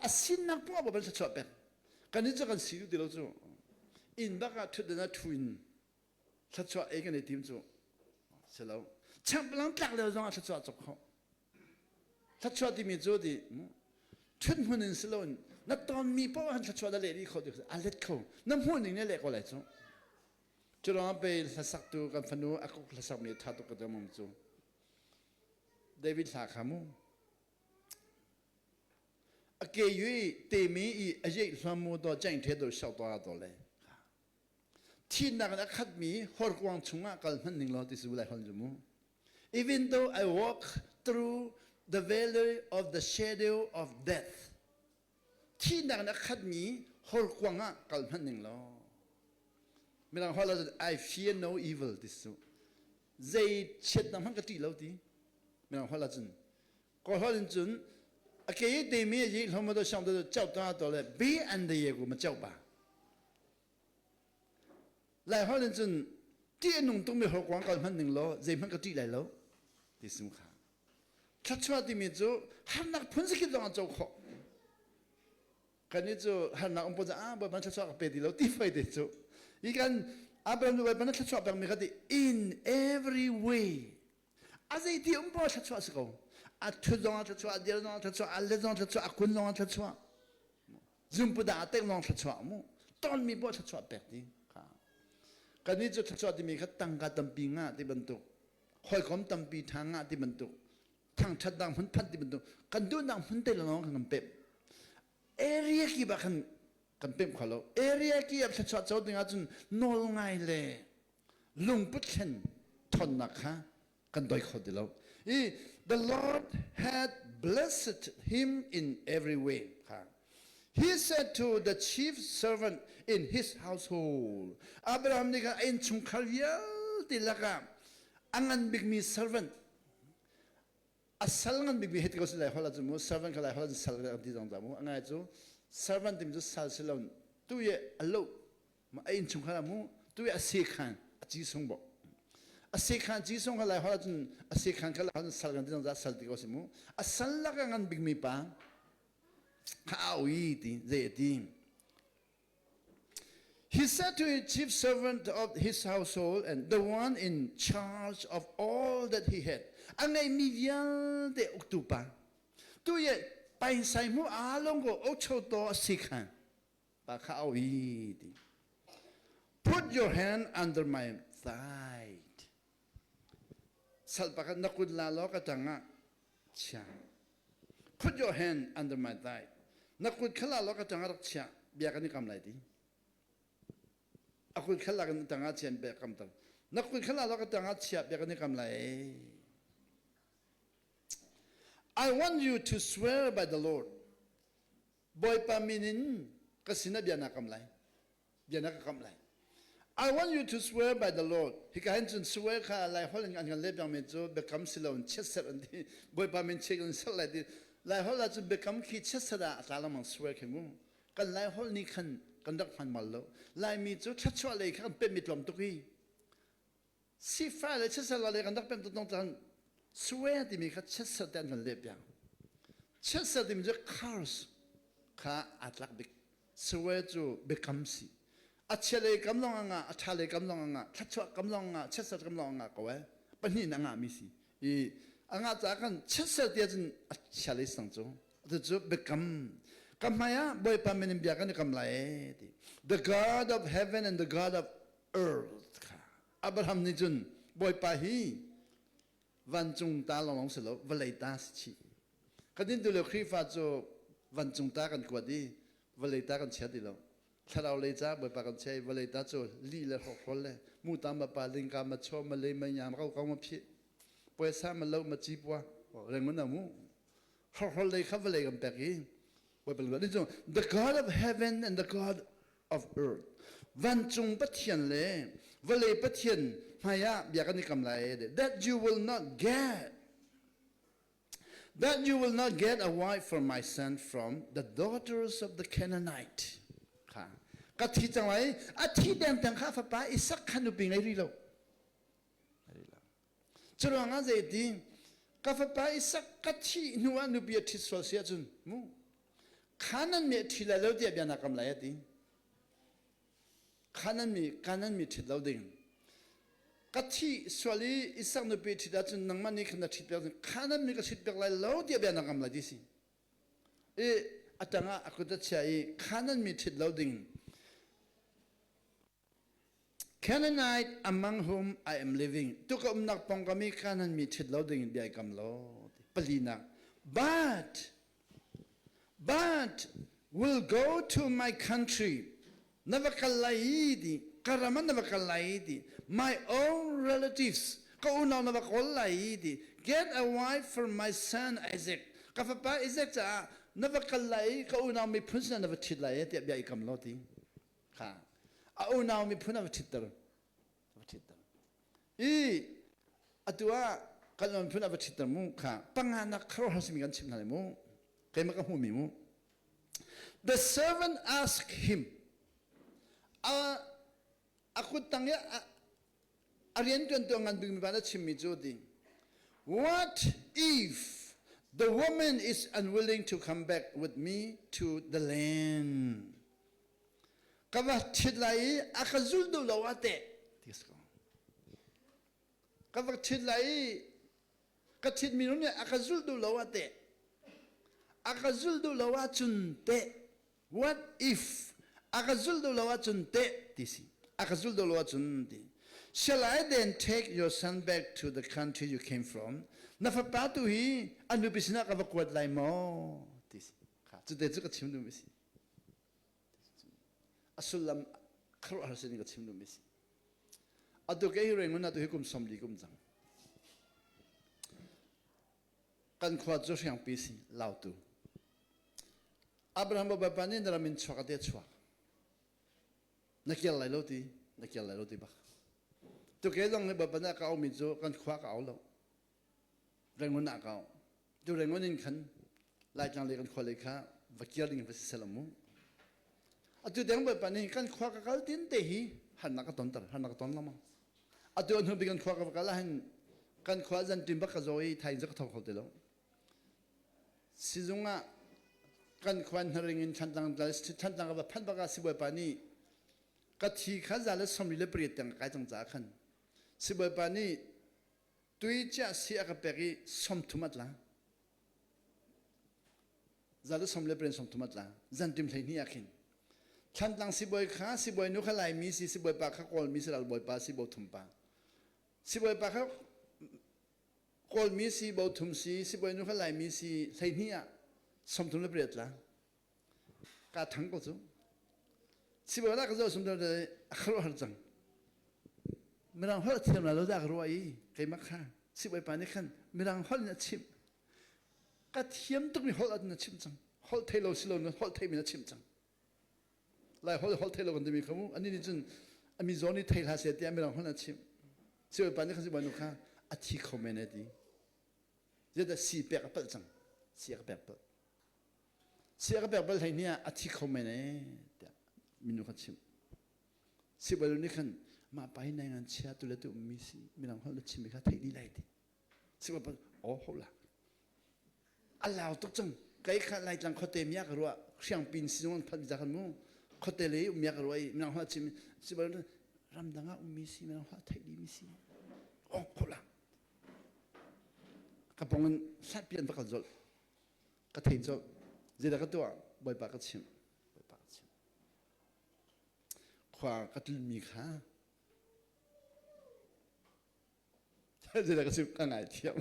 a sinnak poah Bawipa thluachuah pek kan nih cu kan si ti lo cu inn bak ah thutdan ah thu in thluachuah ei kan i tim cu si lo changpalang tlak lio zong ah thluachuah cawk khawh thluachuah timi cu ti ṭhut hmun in si loin na tonmi paoh han thluachuah na leh dih kho ti a let kho na hmuh ning na leh ko lai cu cu ruangah pei hlasaktu kan fanu a kuk hlasakmi ṭha tuk ka ti mom cu David hla kha mu a ke yui te mi i a yeih hlam mu do cheng the do shau to to le Thihnak in a khatmi horkuang chungah kal hmanh ning law ti su lai hon zu mu. Even though I walk through the valley of the shadow of death, thihnak in a khatmi horkuang ah kal hmanh ning law. Mirang holh ah I fear no evil ti su. Zei chiatnak hmanh ka ṭih lo ti. Mirang holh ahcun. Kawl holh in cun a ke te mi yi hlomo do siang do chau ta to le bi an de ye ku ma chau ba. Lai holh in cun ti nung tung mi hol kuang kal hman ning lo zei hmanh ka ṭih lai lo ti sim kha. Thluachuah timi cu harnak phun zakip zong an co khawh. Kan i cu harnak um pun ah Bawipa thluachuah ka pe ti lo ti fai te cu. Hi kan Abraham nu Bawipa na thluachuah pek mi kha ti in every way. A zei ti um poh thluachuah si ko. A thut zong ah thluachuah, a dir zong ah thluachuah, a let zong thluachuah, a kun zong ah thluachuah. Zumpu dah a tek zong thluachuah mu. Ton mi poh thluachuah pek ti. Kan nih cu thluachuah timi kha tangka tampi ngah ti bantuk hawikom tampi ṭha ngah ti bantuk thangṭhatnak hmun phanh ti bantuk kan duhnak hmun te lawng kan pemh area kip ah khan kan pemh kho lo. Area kip ah thluachuah co ding ahcun nawl ngai le lungput thlen ṭhawnnak kha kan doi kho ti lo i the Lord had blessed him in every way kha. He said to the chief servant in his household. Abraham nih khan a innchungkhar vialte lakah a ngan bikmi servant, a sal ngan bikmi hei ti ko si lai holh ahcun mu servant kha lai holh ahcun sal kan ti zong mu a ngai cu servant timi cu sal si lo tu ye a lo a innchungkhar ah mu tu ye a sekhan a ci sung bo a sekhan ci sung kha lai holh ahcun a sekhan kha lai holh sal kan ti zong sal ti ko si mu a sal lakah ngan bikmi pa He said to his chief servant of his household and the one in charge of all that he had, a ngeihmi vialte uktu pa, tu ye paisai mu a long ko ocho to a si kha, pa kha au i ti. Put your hand under my thigh. Sal pakhat na kut la law ka tangah chia. Put your hand under my thigh. Na kut kha la law ka tangah rak chia. Bia kan i kam lai ti. A kut kha la kan tangah chian bia kam tar. Na kut kha la law ka tangah chia bia kan i kam lai. I want you to swear by the Lord. Bawipa min in ka sinah bia na kam lai. Bia na ka kamh lai. I want you to swear by the Lord. Hika hin cun swear kha Lai holh in an kan leh piakmi cu biakam si lo in chiatserh an ti. Bawipa min chiat in serh lai ti. Lai holh ah cun biakam khi chiatserh ah a tla lengmang swear khi mu. Kan Lai holh nih khan kan rak hman mal lo. Laimi cu thluachuah lei kha kan pemmi tlawm tuk hi. Sifah le chiatserh le kan rak pem tuk tong caan swear timi kha chiatserh te an kan leh piak. Chiatserh timi cu curse kha aa tlak bik. Swear cu biakam si. A chia lei kam lawng a ngah, a ṭha lei kam lawng a ngah, thluachuah kam lawng a ngah, chiatserh kam lawng a ngah ko eh. Pahnih in a ngahmi si. I a ngah caah khan chiatserh ti ahcun a chia lei sang cu. Cucu biakam. Ka hmai ah Bawipa min in bia kan i kam lai eh ti. The God of heaven and the God of earth kha Abraham nih cun Bawipa hi vancung ta lawnglawng si lo vawlei ta si chih. Kan in tu le Khrihfa cu vancung ta kan kuat i vawlei ta kan chia ti lo. Thlarau lei ca Bawipa kan chia i vawlei ta cu lih le hrokhrawl le mu ta ma pa lingka ma chaw ma le ma nyam rau kau ma phih puaisa ma lo ma ci pua rengun amu hrokhrawl lei kha vawlei kan pek i Bawipa nih cun the God of heaven and the God of earth vancung Pathian le vawlei Pathian hmaiah bia kan i kam lai that you will not get that you will not get a wife for my son from the daughters of the Canaanite. Kha ka thi cang lai a thi deng tang kha fapa Isak kha nupi ngei rih lo. Curuangah zeiti ka fapa Isak ka thih hnu ah nupi a ṭhit sual si ahcun mu Khanan mi a ṭhi lai lo tiah bia na kam lai a ti. Khanan mi Kanan mi ṭhit lo ding. Ka thih sual i Isak nupi ṭhit ahcun nangmah nih khan na ṭhit piak Khanan mi ka ṭhit piak lai lo tiah bia na kam lai ti si. I a tangah a kut a chia i Khanan mi ṭhit lo ding. Canaanite among whom I am living. Tu ka umnak pawngkam i Canaan mi ṭhit lo ding in bia i kam lo. Palinak. But will go to my country. Na va kal lai i ti. Ka ram ah na va kal lai i ti. My own relatives. Ka unau na va kawl lai i ti. Get a wife for my son Isaac. Ka fapa Isaac caah na va kal lai i ka unau miphun sinah na va ṭhit lai i tiah bia i kam lo ti. Kha a unau miphun a va ṭhitter. A va ṭhitter. I Atu ah kan miphun a va ṭhitter mu kha panganak khuaruahhar simi kan chimh hna lai mu. Keimah ka hmuhmi mu. The servant asked him, a kut tang i a rianṭuantu a ngan bikmi pa nih a chimmi cu ding. What if the woman is unwilling to come back with me to the land? Ka va ṭhit lai i a ka zul duh lo ah teh ti a si ko. Ka va ṭhit lai i ka ṭhitmi nu nih a ka zulh duh lo ah teh a ka zulh duh lo ahcun teh what if a ka zulh duh lo ahcun teh ti si a ka zulh duh lo ahcun ti shall I then take your son back to the country you came from na fapa tu hi a nupi sinah ka va kuat lai maw ti si kha cu te cu ka chim duhmi si a sullam khuaruahhar sin ka chim duhmi si atu ke hi Rangoon atu hi kum 40 kum cang kan khua cu hriangpi si lautu Abraham bawipa nih na ram in chuak ate chuak na kial lai lo ti na kial lai lo ti bak tu ke zong nih bawipa nih a ka aumi cu kan khua ka au lo Rangoon ah ka au tu Rangoon in khan Laitlang lei kan khua lei kha va kir ding va si sel mu atu deng bawipa nih kan khua ka kal tin te hi harnak ka ton ter harnak ka ton lama atu hnu bi kan khua ka va kal ahhin kan khua zan tim bak ka zaw i thai ka tho kho ti lo sizung ah kan khua hnaring in thantlang thantlang ka va phanh bak ah sibawipa nih ka thi kha za le 48 tiang ka kai cang caah khan sibawipa nih tui chiah si a ka pek i 30 a tla za le som le pren 30 a tla zantim 12 ah khin Thlantlang sibawi kha sibawi nu kha Laimi si sibawi pa kha Kawlmi si ralbawi pa si bothum pa sibawi pa kha Kawlmi si bothum si sibawi nu kha Laimi si 12 ah 38 tla ka thang ko cu sibawi la ka zo sum le a kharuah har cang mirang holh thiam la lo dah ka ruah i keimah kha sibawi pa nih khan mirang holh in a chimh ka thiam tukmi holh ah na chimh cang holh thei lo si lo na holh theimi na chimh cang lai holh holh thei lo kan timi kha mu ani nih cun ami zawn nih thei hlah seh tiah mirang holh na chimh sibawi pa nih khan sibawi nu kha a thi kho men e ti zeidah si pek a palh cang si a ka pek palh si a ka pek bal hlei ni ah a thi kho men e tiah minu kha chimh sibawi nih khan mah pa hi nai ngan chia tu le tu ummi si mirang holh na chimmi kha theih dih lai ti sibawi pa oh ho la a lau tuk cang kai kha laitlang khuate mia ka ruah hriangpin sizung an phat mi khan mu khuate le um mia ka ruah i mirang holh chim sibawi ramdang ah ummi si mirang holh theih dih mi si oh ho la ka pong in hlat pian va kal zolh ka thei colh zeidah ka tuah bawipa ka chimh bawipa ka chimh khua ka tlunmi kha zeidah ka chimh ka ngai thiam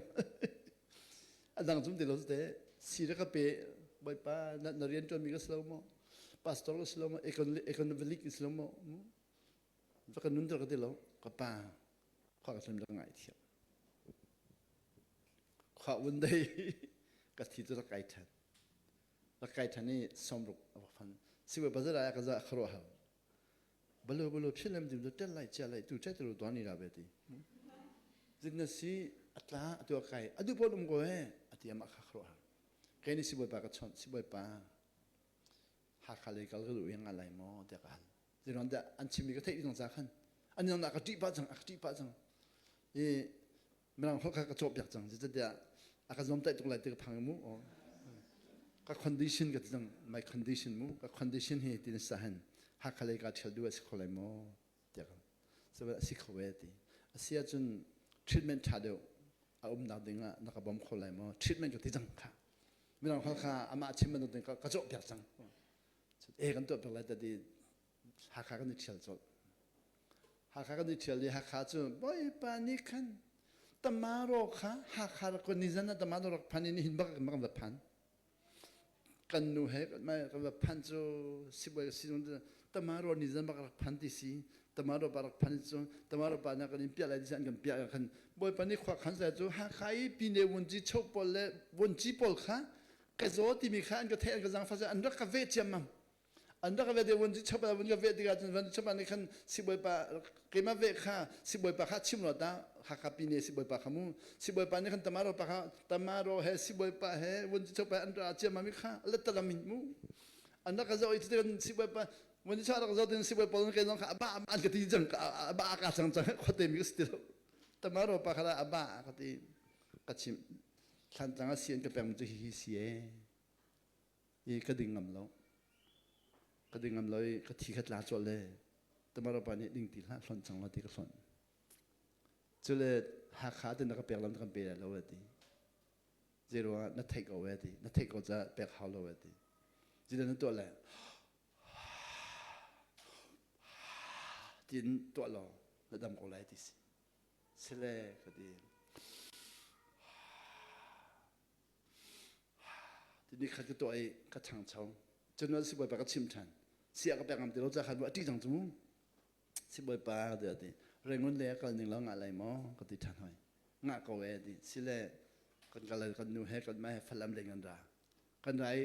a dang zum ti lo te si ka pe bawipa na, na rian ṭuanmi ka si lo maw pastor ka si lo maw economic ka si lo maw va ka nun ter ka ti lo ka pa khua ka tlun ka ngai thiam khua un dei ka thi cu rak kai ṭhan rak kai ṭhan i 60 a va fan sibawi bazar ah ka za kharo hal balu balu philem dim tu tel lai chia lai tu che tu tuan ni ra be ti zin na si atla atu kai adu pon um ko he ati ama kha kharo hal kai ni sibawi pa ka chon sibawi pa Hakha lei kal ka duh i nga lai maw tiah ka hal zeiruang dah an chimmi ka theih ding ca khan an nang ka ṭih pah cang a ka ṭih pah cang i mirang holh kha ka cawhpiak cang zeicahtiah a ka zuamtaih tuk lai ti ka phang mu ka condition ka ti cang my condition mu ka condition hi ti na sa hen Hakha lei ka ṭhial duh a si kho lai maw tiah ka so a si kho ve ti a si ahcun treatment ṭha deuh a umnak ding ah na ka bawm kho lai maw treatment ka ti cang kha mirang holh kha amah chim bantuk ding ka cawhpiak cang e kan tuah piak lai tadi Hakha kan i ṭhial colh Hakha kan i ṭhial i Hakha cu Bawipa nih khan tamaro kha Hakha rak ni zan ah tamaro rak phan i nihin bak kan va phan kan nu he kan va phan cu sibawi sizung tamaro ni zan bak rak phan ti si tamaro pa rak phan cu tamaro pa na kan in piah lai ti an kan piah khan Bawipa nih khua khan sai cu Hakha i pine vunci cho pawl le vunci pawl kha ka zaw timi kha an ka theih an ka zaangfah an rak ka ve ciammam. An rak ve te vun ci chap vun ka ve tikah cun vun chap nih khan sibawipa keimah ve kha sibawipa kha chim lo ta Hakha pine sibawipa kha mu sibawipa nih khan tamaro pa kha tamaro he sibawipa he vun ci chap an ra chiam mi kha letalam in mu an rak ka zoh i cutin sibawipa vun ci chap rak zoh tin sibawipa ke zong kha aba an ka ti cang aba ka cang cang khote mi ka si ti lo tamaro pa kha aba ka ti ka chim thlantlang a si an ka peng cu hi hi si e i ka ding ngam lo ka ding ngam lo i ka thi kha tla cawlh le tamaro pa nih ding ti hlah hlonh cang lo ti ka hlonh cule Hakha te na ka pek lam kan pe lai lo ti zeiruangah na theih ko e ti na theih ko ca pek hau lo e ti zile na tuah le tin tuah law na dam ko lai ti si sile ka ti Timi khat ka tuah i ka ṭhangcho. Cun sibawipa ka chim ṭhan. Sia ka pek ngam ti lo ca khan a ṭih cang cu mu. Sibawipa ka ti a ti. Rangoon lei a kal ning lo ngah lai maw ka ti ṭhan hoi. Ngah ko e ti. Sile kan kal kan nu he kan mah he Falam lei kan ra. Kan ra i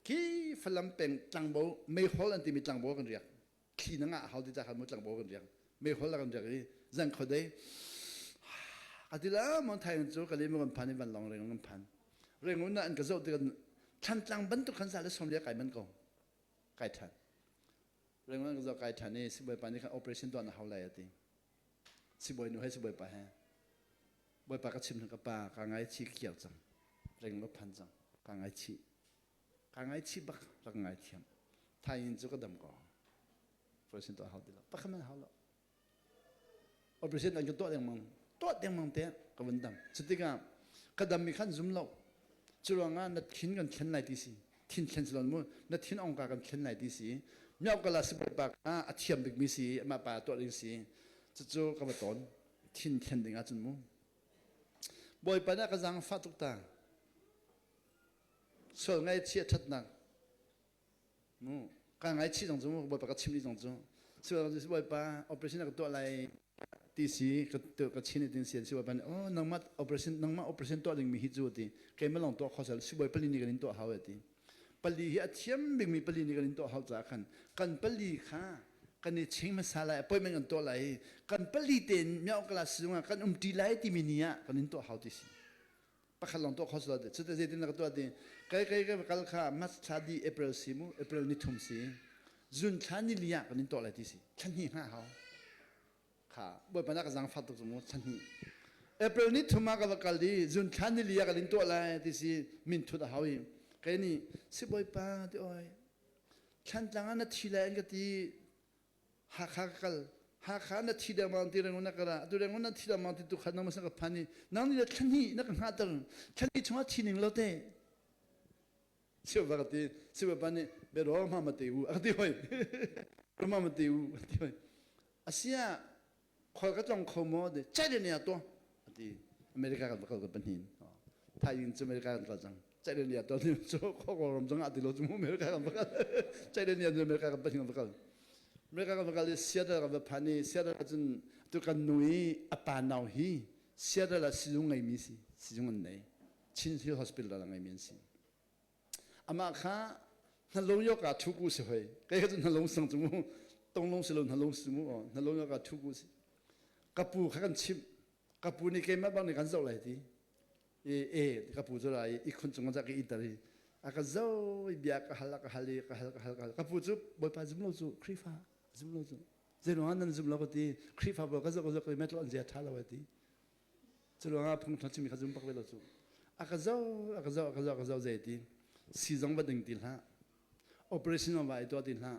khi Falam peng tlangbo meihol an timi tlangbo kan riak. Thli na ngah hau ti ca khan mu tlangbo kan riak. Meihol la kan riak i zan khodei ka ti la mon thai cu ka le kan phan i vanlawng Rangoon kan phan. Rangoon ah an ka zoh tikah Thlantlang bantuk khan sa le som kai man ko kai than Rangoon an ka zoh kai than i sibawipa nih khan operation tuah na hau lai a ti sibawi nu he sibawipa he bawipa ka chim ka pa ka ngaichih ka kiar cang Rangoon ka phan cang ka ngaichih ka ngaichih bak rak ngaithiam thain cu ka dam ko operation tuah hau ti lo pakhat man hau lo Operation an ka tuah dengmang tuah dengmang te ka vun dam. Cutikah ka dam mi khan zum lo. Cu ruangah na thin kan thlen lai ti si. Thin thlen si lon mu. Na thin ongka kan thlen lai ti si. Miau kala si pa kha a thiam bik mi si amah pa tuah ding si. Cucu ka va tawn. Thin thlen ding ahcun mu. Bawipa nih a ka zaangfah tuk ta. Sual ngaihchih a ṭhatnak Mu ka ngaichih zong cu Bawipa ka chim dih zong cu si Bawipa operation ka tuah lai ti si ka ka chin tin si si Bawipa nih oh nangmah operation nangmah operation tuah ding mi hi cu ti keimah lawng tuah kho sal si Bawi pali nih kan in tuah hau ti pali hi a thiam bik mi pali nih kan in tuah hau caah khan kan pali kha kan i ching hmasa lai appointment kan tuah lai kan pali tein miao class zung ah kan um ṭi lai timi ni ah kan in tuah hau ti si pakhat lawng tuah kho si lo ti cuti zeitin na ka tuah ti kai kai ka kal kha March thla di April si mu April ni thum si June thla ni li ah kan in tuah lai ti si thla hnih hna hau kha bawipa na ka zaangfah tuk mu thla hnih April ni thum ah ka va kal di June thla ni li ah kan in tuah lai ti si min thut a hau i kai nih si bawipa ti oi thlantlang ah na thi lai an ka ti Hakha ka kal. Hakha na thi dengmang ti Rangoon na ka ra. Atu Rangoon na thi dengmang ti tu khat nang ka phan i nang nih thla hnih na ka hngahter. Thla hnih chungah thi ning lo te. Siu va ka ti. Siu pa nih bero ma ma te u a ka ti hoi. Ma ma te u a ti hoi. Asia khol ka tlong kho maw de chai de ne to ati America kan kal ka panin. Thai in cu America kan kal cang. Chai de ne to ni cu kho ko ram zong ati lo cu America kan kal. Chai de ne America kan panin kan kal. America kan kal i Seattle kan va phan i Seattle cun tu kan nu i a pa nau hi Seattle ah sizung ngeimi si sizung an nei Chin Hill Hospital ah ngeimi an si amah kha hnalung yoka thuku si hoi kei kha cu hnalung sang cu mu tonglung si lo hnalung si mu hnalung yoka thuku si ka pu kha kan chimh ka pu nih keimah bang nih kan zoh lai ti e e ka pu cu ra i ikhun cung ah ka iter i a ka zo i bia ka hal ka hal i ka hal ka hal ka hal ka pu cu bawipa zum lo cu Khrihfa zum lo cu zeiruangah nan zum lo ka ti Khrihfa ka zoh ka zoh ka metlo an zia ṭha lo a ti cu ruangah phung ṭha chimmi kha zum bak ve lo cu a ka zo a ka zo a ka zo a ka zo zei ti si zong va ding ti hlah operation va i tuah ti hlah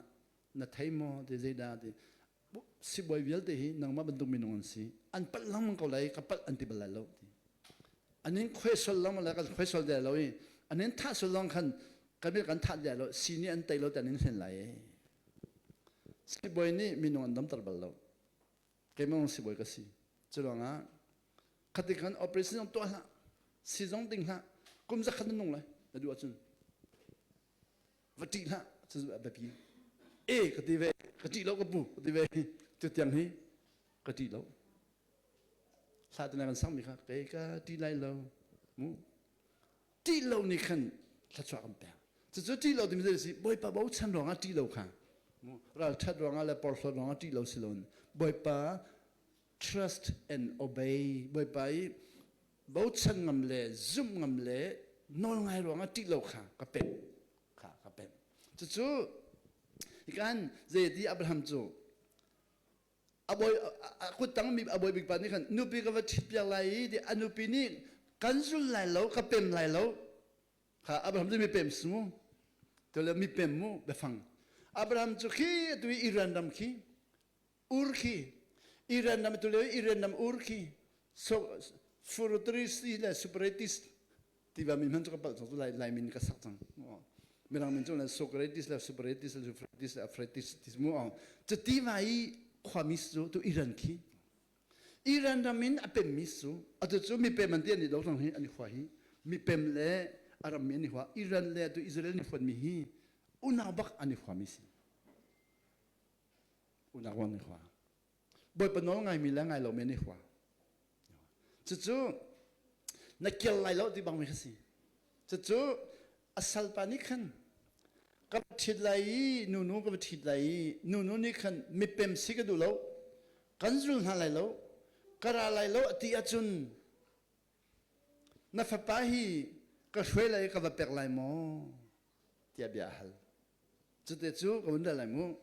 na thei maw ti zeidah ti sibawi vialte hi nangmah bantuk minung an si an palh lengmang ko lai ka palh an ti bal lai lo ti an in khuai sol lengmang lai kan khuai sol de lo i an in thah sol lawng khan kan kan thah de lo si nih an tei lo te an in hlen lai sibawi nih minung an damter bal lo keimah sibawi ka si cu ruangah khati khan operation zong tuah hlah si zong ding hlah kum zakhat na nung lai na duh ahcun va ṭih hlah cu a biapi e ka ti ve ka ṭih lo ka pu ka ti ve cu tiang hi ka ṭih lo hla te kan sangmi kha kei ka ṭih lai lo mu ṭih lo nih khan thluachuah kan pek cucu ṭih lo timi si bawipa bochan ruangah ṭih lo kha. Ralṭhat ruangah le porhlawt ruangah ṭih lo si loin Bawipa trust and obey Bawipa i bochan ngam le zumh ngam le nawl ngai ruangah ṭih lo kha ka pemh kha ka pemh. Cucu hikan zeiti Abraham cu a bawi a kuttang mi a bawi bik pa nih khan nupi ka va ṭhit piak lai i ti a nupi nih kan zul lai lo ka pem lai lo kha Abraham cu mipem si mu tule mipem mu biafang Abraham cu khi atu i Iran ram khi Ur khi Iran ram tule Iran ram Ur khi so Furutrisi le Superatis tiva min hman cu ka palh cang lai lai min ka sak cang mirang min cu le Socrates le Superatis le Euphrates le Aphrates ti mu cu tiva i khuami cu tu Iran khi Iran ram in a pemmi cu atu cu mipem an ti an i do cang hi an i hua hi mipem le a rammi an i hua Iran le atu Israel an i huatmi hi unau bak an i huami si unau an i hua Bawipa nawl ngaimi le ngai lomi an i hua cucu na kel lai lo ti bang mi kha si cucu a salpa nih khan ka va ṭhit lai i nunu ka va ṭhit lai i nunu nih khan mipem si ka duh lo kan zul hna lai lo ka ra lai lo a ti ahcun na fapa hi ka hruai lai i ka va pek lai maw tiah bia a hal Cute cu ka vun lai mu.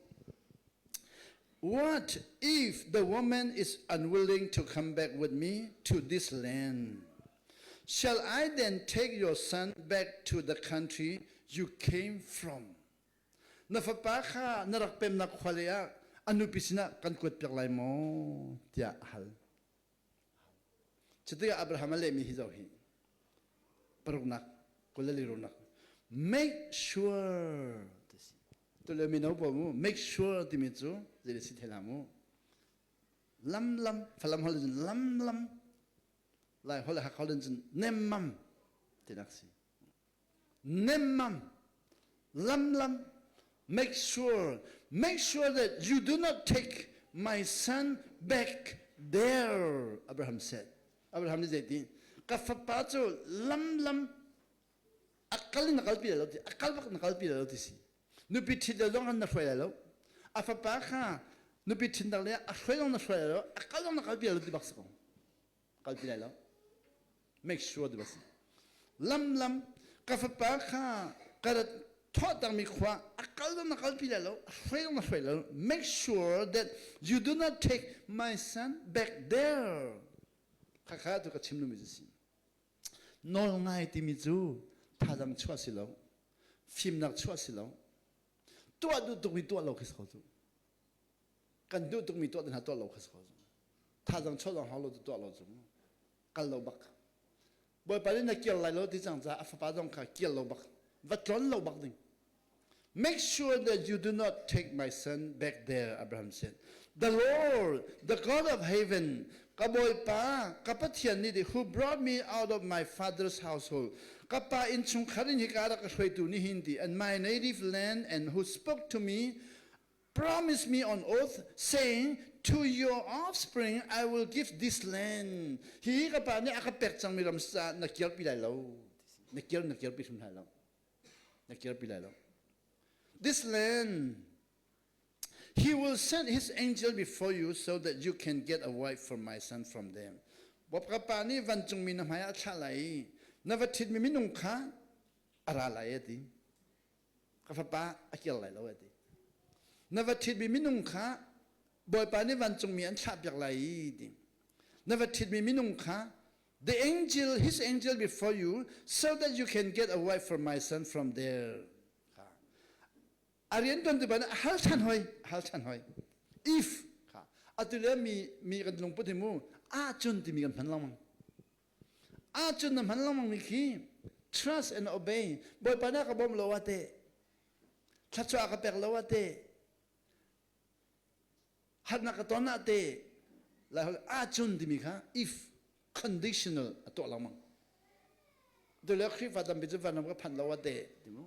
What if the woman is unwilling to come back with me to this land? Shall I then take your son back to the country you came from? Na fapa kha na rak pemnak khua lei ah a nupi sinah kan kuat piak lai maw? tiah a hal. Cutikah Abraham a lehmi hi zoh hi. Paruknak, kulali runak. Make sure ti si. Tule mino pawl mu, make sure timi cu zei si thei hlah mu. Lam lam, Falam holh in lam lam, Lai holh le Hakha holh in cun nemmam tinak si. Nemmam, lam lam, make sure, make sure that you do not take my son back there, Abraham said. Abraham nih zeiti, ka fapa cu lam lam a kal in a kalpi lai lo ti, a kal bak na kalpi lai lo ti si. Nupi ṭhit le zong na hruai lai lo. A fapa kha nupi ṭhin dang le a hruai zong na hruai lai lo, a kal zong na kalpi lai lo ti bak si ko. Kalpi lai lo. Make sure ti bak si. Lam lam ka fapa kha ka rat thawhtangmi khua a kal zong na kalpi lai lo, a hruai zong na hruai lai lo. Make sure that you do not take my son back there. Khakha tu ka chim lumi si. Nawl ngai timi cu thazang chuah si lo, fimnak chuah si lo, tuah duh tukmi tuah lo khi si ko cu. Kan duh tukmi tuah hna tuah lo kha si ko cu. Thazang chuah zong hau lo tu tuah lo cu. Kal lo bak. Bawipa nih na kir lai lo ti cang caah a fapa zong kha kir lo bak. Va tlon lo bak ding. Make sure that you do not take my son back there, Abraham said. The Lord, the God of heaven, ka Bawipa, ka Pathian nih who brought me out of my father's household, ka pa innchungkhar in hika rak ka hruaitu nihin ti, and my native land, and who spoke to me promise me on oath, saying, To your offspring I will give this land. Hi ka pa nih a ka pek cangmi ram sa na kirpi lai lo. Na kir na kirpi hrim lai lo. Na kirpi lai lo. This land, he will send his angel before you so that you can get a wife for my son from them. Bop ka pa nih vancungmi na hmai ah thlah lai i na va ṭhitmi minung kha a ra lai a ti. Ka fapa a kir lai lo a ti. Na va ṭhitmi minung kha Bawipa nih vancungmi an thlahpiak lai i ti. Na va ṭhitmi minung kha the angel his angel before you so that you can get a wife for my son from there. A rian tuan tu ban a hal ṭhan hoi, hal ṭhan hoi. If kha atu le mi mi kan lungput hi mu ahcun timi kan hman lengmang. Ahcun na hman lengmang mi khi trust and obey Bawipa na ka bawm lo ah teh thluachuah ka pek lo ah teh harnak ka ton ah teh lai holh ahcun timi kha if conditional a tuah lengmang tu le Khrihfa tampi cu vanram ka phanh lo ah teh ti mu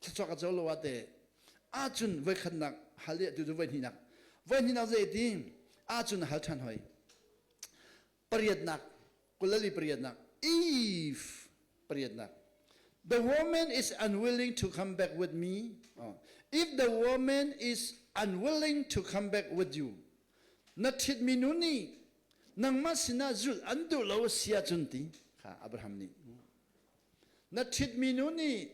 thluachuah ka co lo ah teh ahcun voikhatnak hal i atu cu voihnihnak voihnihnak zei ti ahcun hal ṭhan hoi pariatnak kulali pariatnak if pariatnak. The woman is unwilling to come back with me. Oh. If the woman is unwilling to come back with you, na ṭhitmi nu nih nangmah sinah zulh an duh lo si ahcun ti kha Abraham nih na ṭhitmi nu nih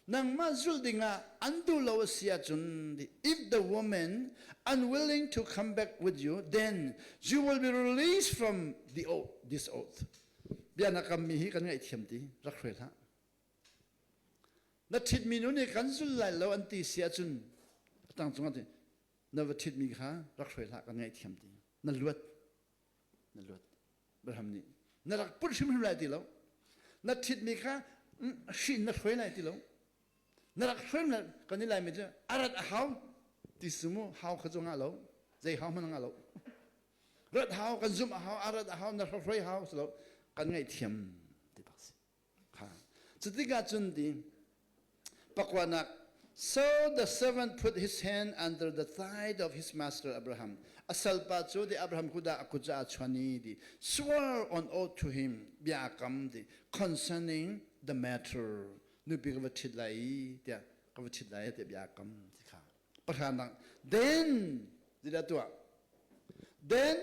nangmah zulh dingah an duh lo a si ahcun if the woman unwilling to come back with you then you will be released from the oath, this oath bia na kammi hi kan ngaihthiam ti rak hruai hlah na ṭhitmi nu nih kan zul lai lo an ti si ahcun a tang cungah ti na va ṭhitmi kha rak hruai hlah kan ngaihthiam ti na luat na luat Abraham nih na rak put hrimhrim lai ti lo na ṭhitmi kha hrin na hruai lai ti lo na rak hruai lai kan i laimi cu a rat a hau ti su mu hau kha cu ngah lo zei hau hmanh ngah lo rat hau kan zumh a hau a rat a hau na hruai hau si lo kan ngaihthiam ti bak si kha cutikah cun ti Pakuanak So the servant put his hand under the thigh of his master Abraham. A salpa cu di Abraham kuda a kut a chuan i di swore on oath to him bia kam di concerning the matter nupi ka va ṭhit lai i tiah ka va ṭhit lai tiah bia kam ti kha pahranak then zidah tuah then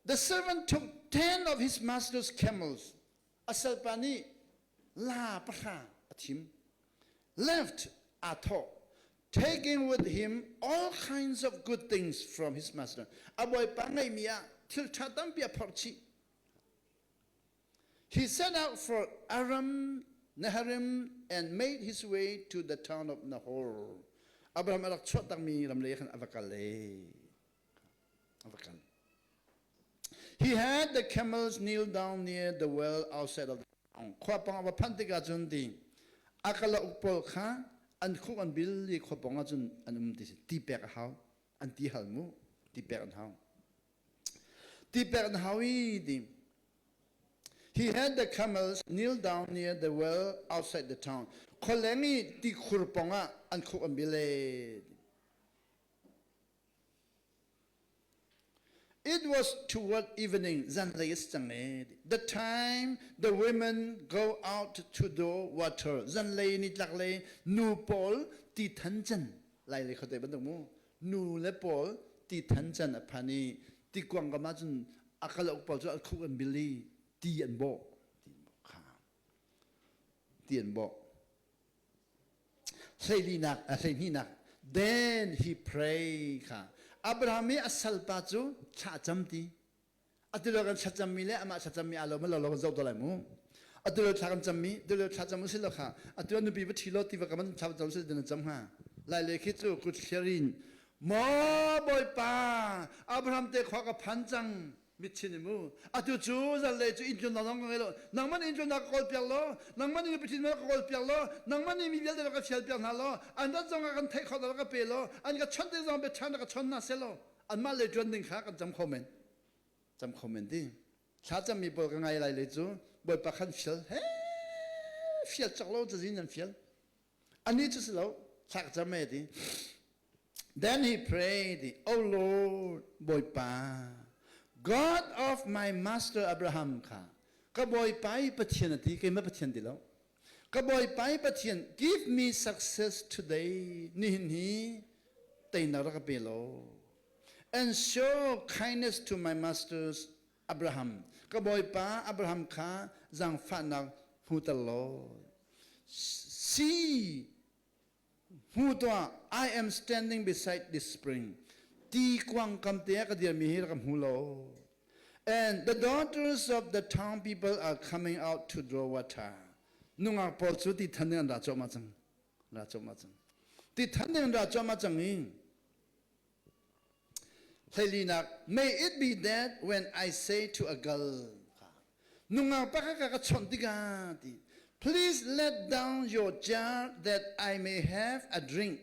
the servant took 10 of his master's camels a salpa nih la pahra a thim left aa thawh taking with him all kinds of good things from his master a bawipa ngeihmi ah thil ṭha tampi a phorh chih he set out for Aram Naharim and made his way to the town of Nahor Abraham a rak chuah takmi ram lei khan a va kal e a va kal He had the camels kneel down near the well outside of the town. Khua pang a va phanh tikah cun ti a kalauk pawl kha an khuk an bil i khua pawng ah cun an um ti si. Ti pek a hau. An ti hal mu. Ti pek an hau. Ti pek an hau i ti. He had the camels kneel down near the well outside the town. Khualeng i ti khur pawng ah an khuk an bil e. It was toward evening, zanlei a si cang e. The time the women go out to draw water. Zanlei nitlak lei nu pawl ti than can lai lei khote bantuk mu. Nu le pawl ti than can a phan i ti kuang kam ahcun a kalauk pawl cu an khuk an bil i ti an bawh. Kha. Ti an bawh. Hleilinak hleihnihnak then he pray kha Abraham i a salpa cu thla cam ti atu lo kan thlacammi le amah thlacammi aa lo ma lo lo kan zoh to lai mu atu lo thla kan cammi tu lo thla cam usil lo kha atu nupi va ṭhi lo ti va ka man thla cam usil din cam hnga lai le khi cu kut thliarin maw bawipa Abraham te khua ka phan cang mitchin i mu atu cu zanlei cu inn tlun zong ka ngei lo nangmah nih inn tlunnak ka kawl piak law nangmah nih nupi ka kawl piak law nangmah nih mi vialte ka fial piak hna law an rat zong ah kan theih khawh ka pe law an ka chawnh ding zong bia ṭha ka chawn hna seh law anmah lei ṭuan ding kha kan cam kho men cam kho men ti thla cammi pawl ka ngai lai le cu bawipa khan fial he fial cak lo cazin an fial Anih cu si lo, thla ka cam e ti. Then he prayed, O Lord, Bawipa, God of my master Abraham kha, ka Bawipa i Pathian a ti, keimah Pathian ti lo. Ka Bawipa i Pathian, give me success today, nihin hi teinak rak ka pe law. And show kindness to my masters Abraham, ka Bawipa Abraham kha zaangfahnak hmuter law. See, hmu tuah, I am standing beside this spring. Ti kuang kam te ah ka dirmi hi rak hmu lo. And the daughters of the town people are coming out to draw water. Nungak pawl cu ti than ding an ra cuahmah cang. Ra cuahmah cang. Ti than ding an ra cuahmah cang i Hleilinak, may it be that when I say to a girl, nungak pakhat ka ka chawnh tikah ti, please let down your jar that I may have a drink.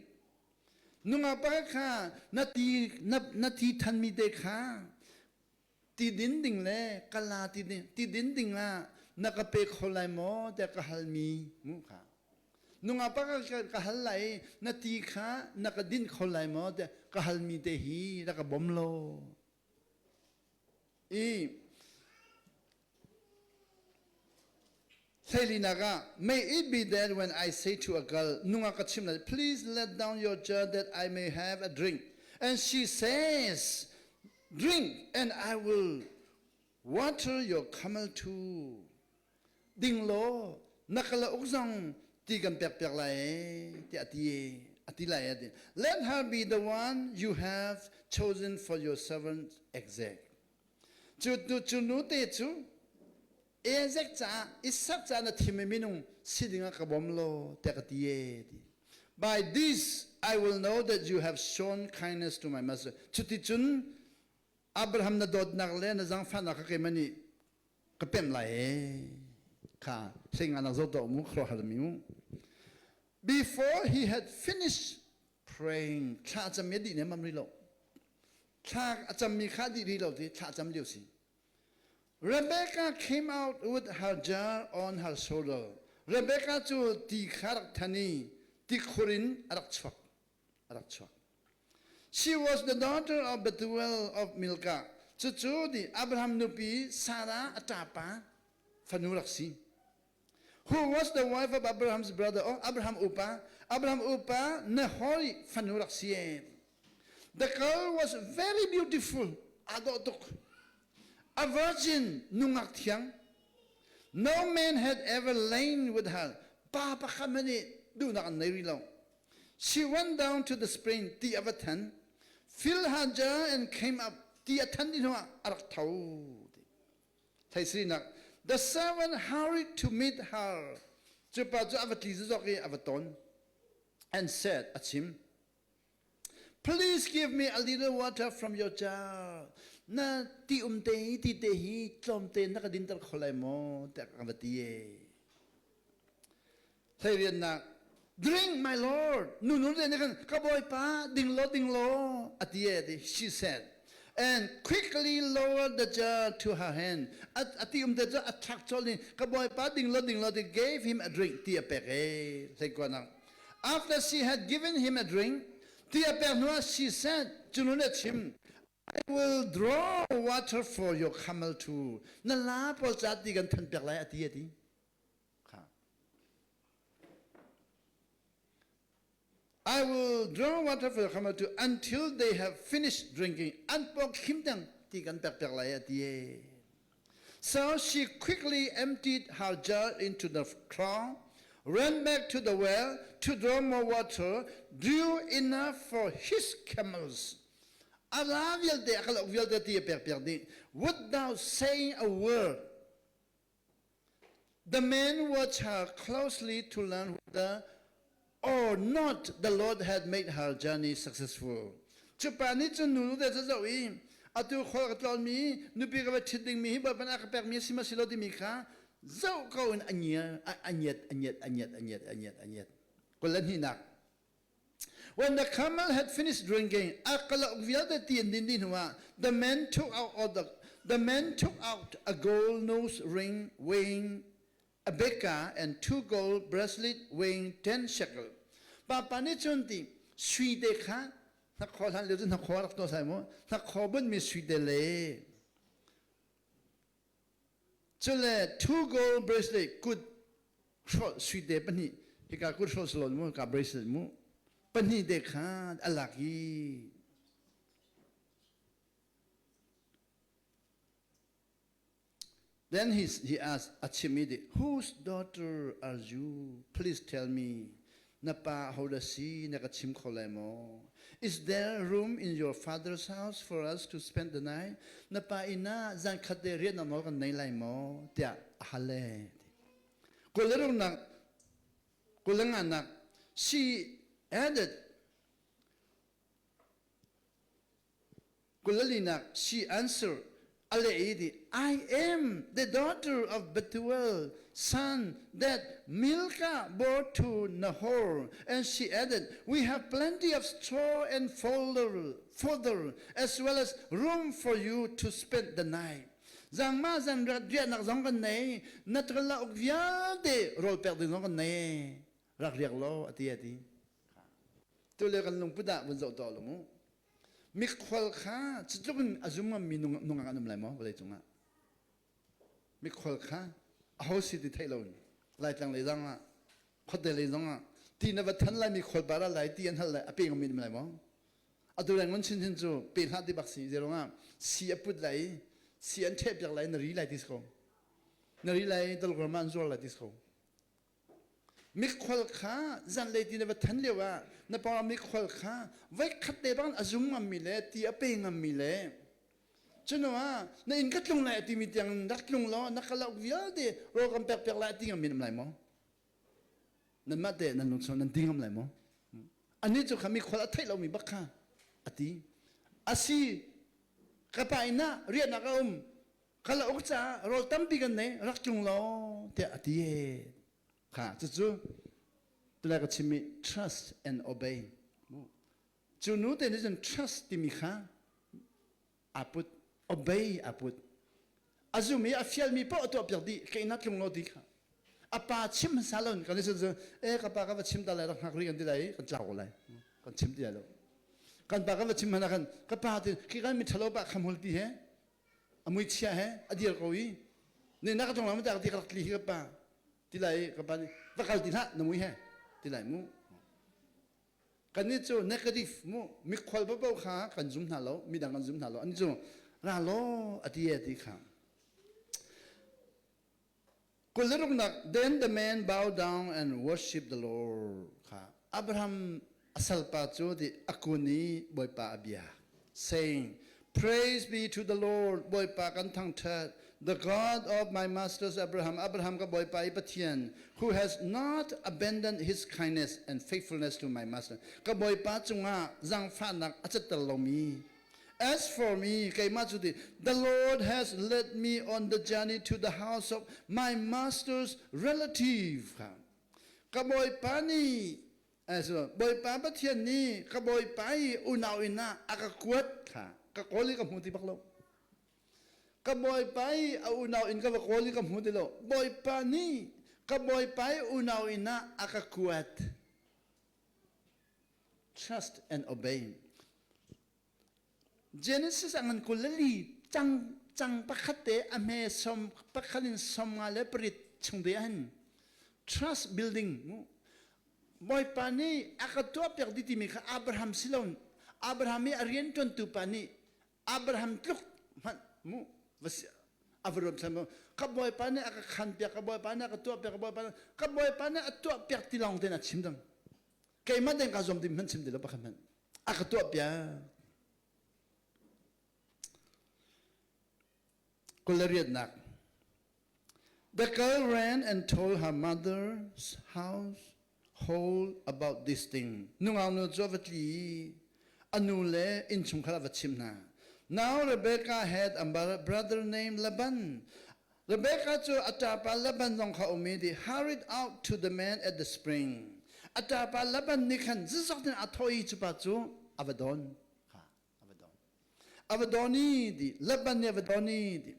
Nungak pakhat kha na ti na, na ti thanmi te kha ti din ding le kala ti ding ti din ding ah na ka pe kho lai maw tiah ka halmi mu kha nungak pa ka hal lai na ti kha na ka din kho lai maw tiah ka halmi te hi na ka bom lo i. Hleilinak ah, may it be that when I say to a girl, nungak ka chim lai, please let down your jar that I may have a drink. And she says, drink and I will water your camel too. Ding law, na ka la uk zong ti kan pek piak lai tiah ti ati lai ati. Let her be the one you have chosen for your servant Isaac. Cu cu nu te cu Isaac caah Isak caah na thim i minung si dingah ka bawm law tiah ka ti ee ti. By this I will know that you have shown kindness to my master. Cuticun Abraham na dawtnak le na zaangfahnak kha keimah nih ka pemh lai ee. Kha hlinga nak zoh tuah mu khuaruahhar mi mu. Before he had finished praying, thla a cam mi a dih nemmam rih lo. Thla a cammi kha dih rih lo ti thla a cam lio si. Rebecca came out with her jar on her shoulder. Rebecca cu ti kha rak than i tikhur in a rak chuak. A rak chuak. She was the daughter of Bethuel of Milcah. Cucu di Abraham nupi Sarah a ṭapa fanu rak si. Who was the wife of Abraham's brother? Oh, Abraham upa. Abraham upa Nahor fanu rak si. The girl was very beautiful. Aa dawh tuk. A virgin nungak thiang. No man had ever lain with her. Pa pakhat hmanh nih duhnak an nei rih lo. She went down to the spring ti a va than. Filled her jar and came up. Ti a than dih hnuah a rak tho. Theisrinak. The servant hurried to meet her. Cu pa cu a va tli zok i a va ton. And said, a chim, Please give me a little water from your jar. Na ti um te ti te hi tlawm te na ka dinter kho lai maw tiah ka va ti e. Hleiriannak Drink my lord nu nu le nih ka bawipa ding law ding law a ti e ti she said and quickly lowered the jar to her hand a ti um te cu a thlak colh i ka bawipa ding law ding law ti gave him a drink ti a pek e hleikuanak after she had given him a drink ti a pek hnuah she said cu nu nih a chim I will draw water for your camel too na la pawl ca ti kan than pek lai a ti a ti I will draw water for the camel too until they have finished drinking. An pawk khim tang ti kan pek pek lai a ti. So she quickly emptied her jar into the trough, ran back to the well to draw more water, drew enough for his camels. Ala vialte a kalok vialte ti a pek piak dih. Without saying a word, The man watched her closely to learn whether or not the Lord had made her journey successful. Cu pa nih cun nu te cu zoh i atu khual ka tlawnmi nupi ka va ṭhit dingmi hi Bawipa nih a ka pekmi a si ma si lo timi kha zoh ko in a ngiar a ngiat a ngiat a ngiat a ngiat a ngiat a ngiat kul le hnihnak When the camel had finished drinking, a kalauk vialte ti an din dih hnuah, the man took out all the, the man took out a gold nose ring weighing a beka and two gold bracelet weighing 10 shekel. Papa nih cun ti sui te kha hnakhaw hlan lio cu hnakhaw rak tuah sai mu hnakhaw bunmi sui te le cule two gold bracelet kut hrawlh suite pahnih hika kut hrawlh salon mu ka bracelet mu pahnih te kha a lak i Then he asked Achimidi, Whose daughter are you? Please tell me. Na pa ho da si na ka chim kho lai maw? Is there room in your father's house for us to spend the night? Na pa inn ah zan khat te rian nawl kan nei lai maw? Tiah a hal le. Kawlrungnak kulanganak she added Kulalinak she answered a leh i I am the daughter of Bethuel son that Milcah bore to Nahor. And she added, We have plenty of straw and fodder, fodder as well as room for you to spend the night. Zangma zan rat riahnak zong kan nei, na la uk vialte rawl pek ding zong kan nei. Rak riak lo ati ati. Tu le kan lungput ah vun zoh tuah lo mu. Mikhual kha cutluk in a zum ngammi nungak an um lai maw vawlei cungah? Mikhual kha aho si ti theih lo in. Laitlang lei zong ah khuate lei zong ah ti na va than lai mi khual pa ra lai ti an hal lai a pe ngam mi lai maw? Atu lai ngun chin chin cu pe hlah ti bak si zerong ah si a put lai si an ṭheh piak lai na ri lai ti ko na ri lai dalgor ma an zuar lai ti ko mikhual kha zanlei ti na va than lio ah na pa mikhual kha voi khat te bang a zum ngam mi le ti a pe ngam mi le cuno ah na inn ka tlung lai timi tiang rak tlung law na kalauk vialte rawl kan pek piak lai ti ngam mi nam lai maw Nanmah teh nan lungchung nan ti ngam lai maw? Anih cu kha mikhual a theih lomi bak kha a ti. Asi, ka pa inn ah riahnak a um, ka la uk caah rawl tampi kan nei, rak tlung law tiah a ti ee. Kha cucu tulai ka chimmi trust and obey. Cu nu te nih cun trust timi kha aa put obey aa put a zum i a fialmi paoh a tuahpiak dih ka inn ah tlung law ti kha a pa chim hmasa lo kan i cu e ka pa ka va chim ta lai rak hngak rih kan ti lai i kan tlau ko lai kan chim ti lai lo kan pa kan va chim hmanh ah khan ka pa ti khi kan mi ṭhalo pa khamhul pi he a mui chia he a dir ko i ne na ka tlung lam ta ti ka rak tli hi ka pa ti lai ka pa nih va kal ti hlah na mui he ti lai mu Kannih cu negative mu mikhual paoh kha kan zum hna lo, midang kan zum hna lo. An cu ra law a ti e ti kha. Kuliruknak then the man bow down and worship the Lord kha Abraham a salpa cu ti a kun i Bawipa a bia saying Praise be to the Lord, Bawipa kan thangṭhat, the God of my masters Abraham, Abraham ka Bawipa i Pathian, who has not abandoned his kindness and faithfulness to my master. Ka Bawipa cungah zaangfahnak a catter lomi. As for me, keimah cu ti, the Lord has led me on the journey to the house of my master's relative. Ka Bawipa nih Bawipa Pathian nih ka Bawipa i unau inn ah a ka kuat kha ka kawl i ka hmu ti bak lo. Ka Bawipa i a unau inn ka va kawl i ka hmu ti lo. Bawipa nih ka Bawipa i unau inn ah a ka kuat. Trust and obey. Genesis a ngan 24 cang cang pakhat te a hme som pakhat in som nga le parit chung te ahhin trust building mu Bawipa nih a ka tuahpiak dih timi kha Abraham si lo Abraham i a rianṭuantu pa nih Abraham tluk hmanh mu va si a va ruat thlan ka Bawipa nih a ka khanpiak ka Bawipa nih a ka tuahpiak ka Bawipa ka Bawipa nih a tuahpiak ti lawng tein a chim dang keimah deng ka zuam ding hmanh chim ti lo pakhat hmanh a ka tuahpiak. Kulariatnak The girl ran and told her mother's household about this thing. Nungau nu cu a va tli i a nu le innchungkhar a va chimh hna. Now Rebecca had a brother named Laban. Rebekah cu a ṭapa Laban zong kha a um i they hurried out to the man at the spring. A ṭapa Laban nih khan zizok in a thawh i cu pa cu a va don kha a va don. A va don i ti Laban nih a va don i ti.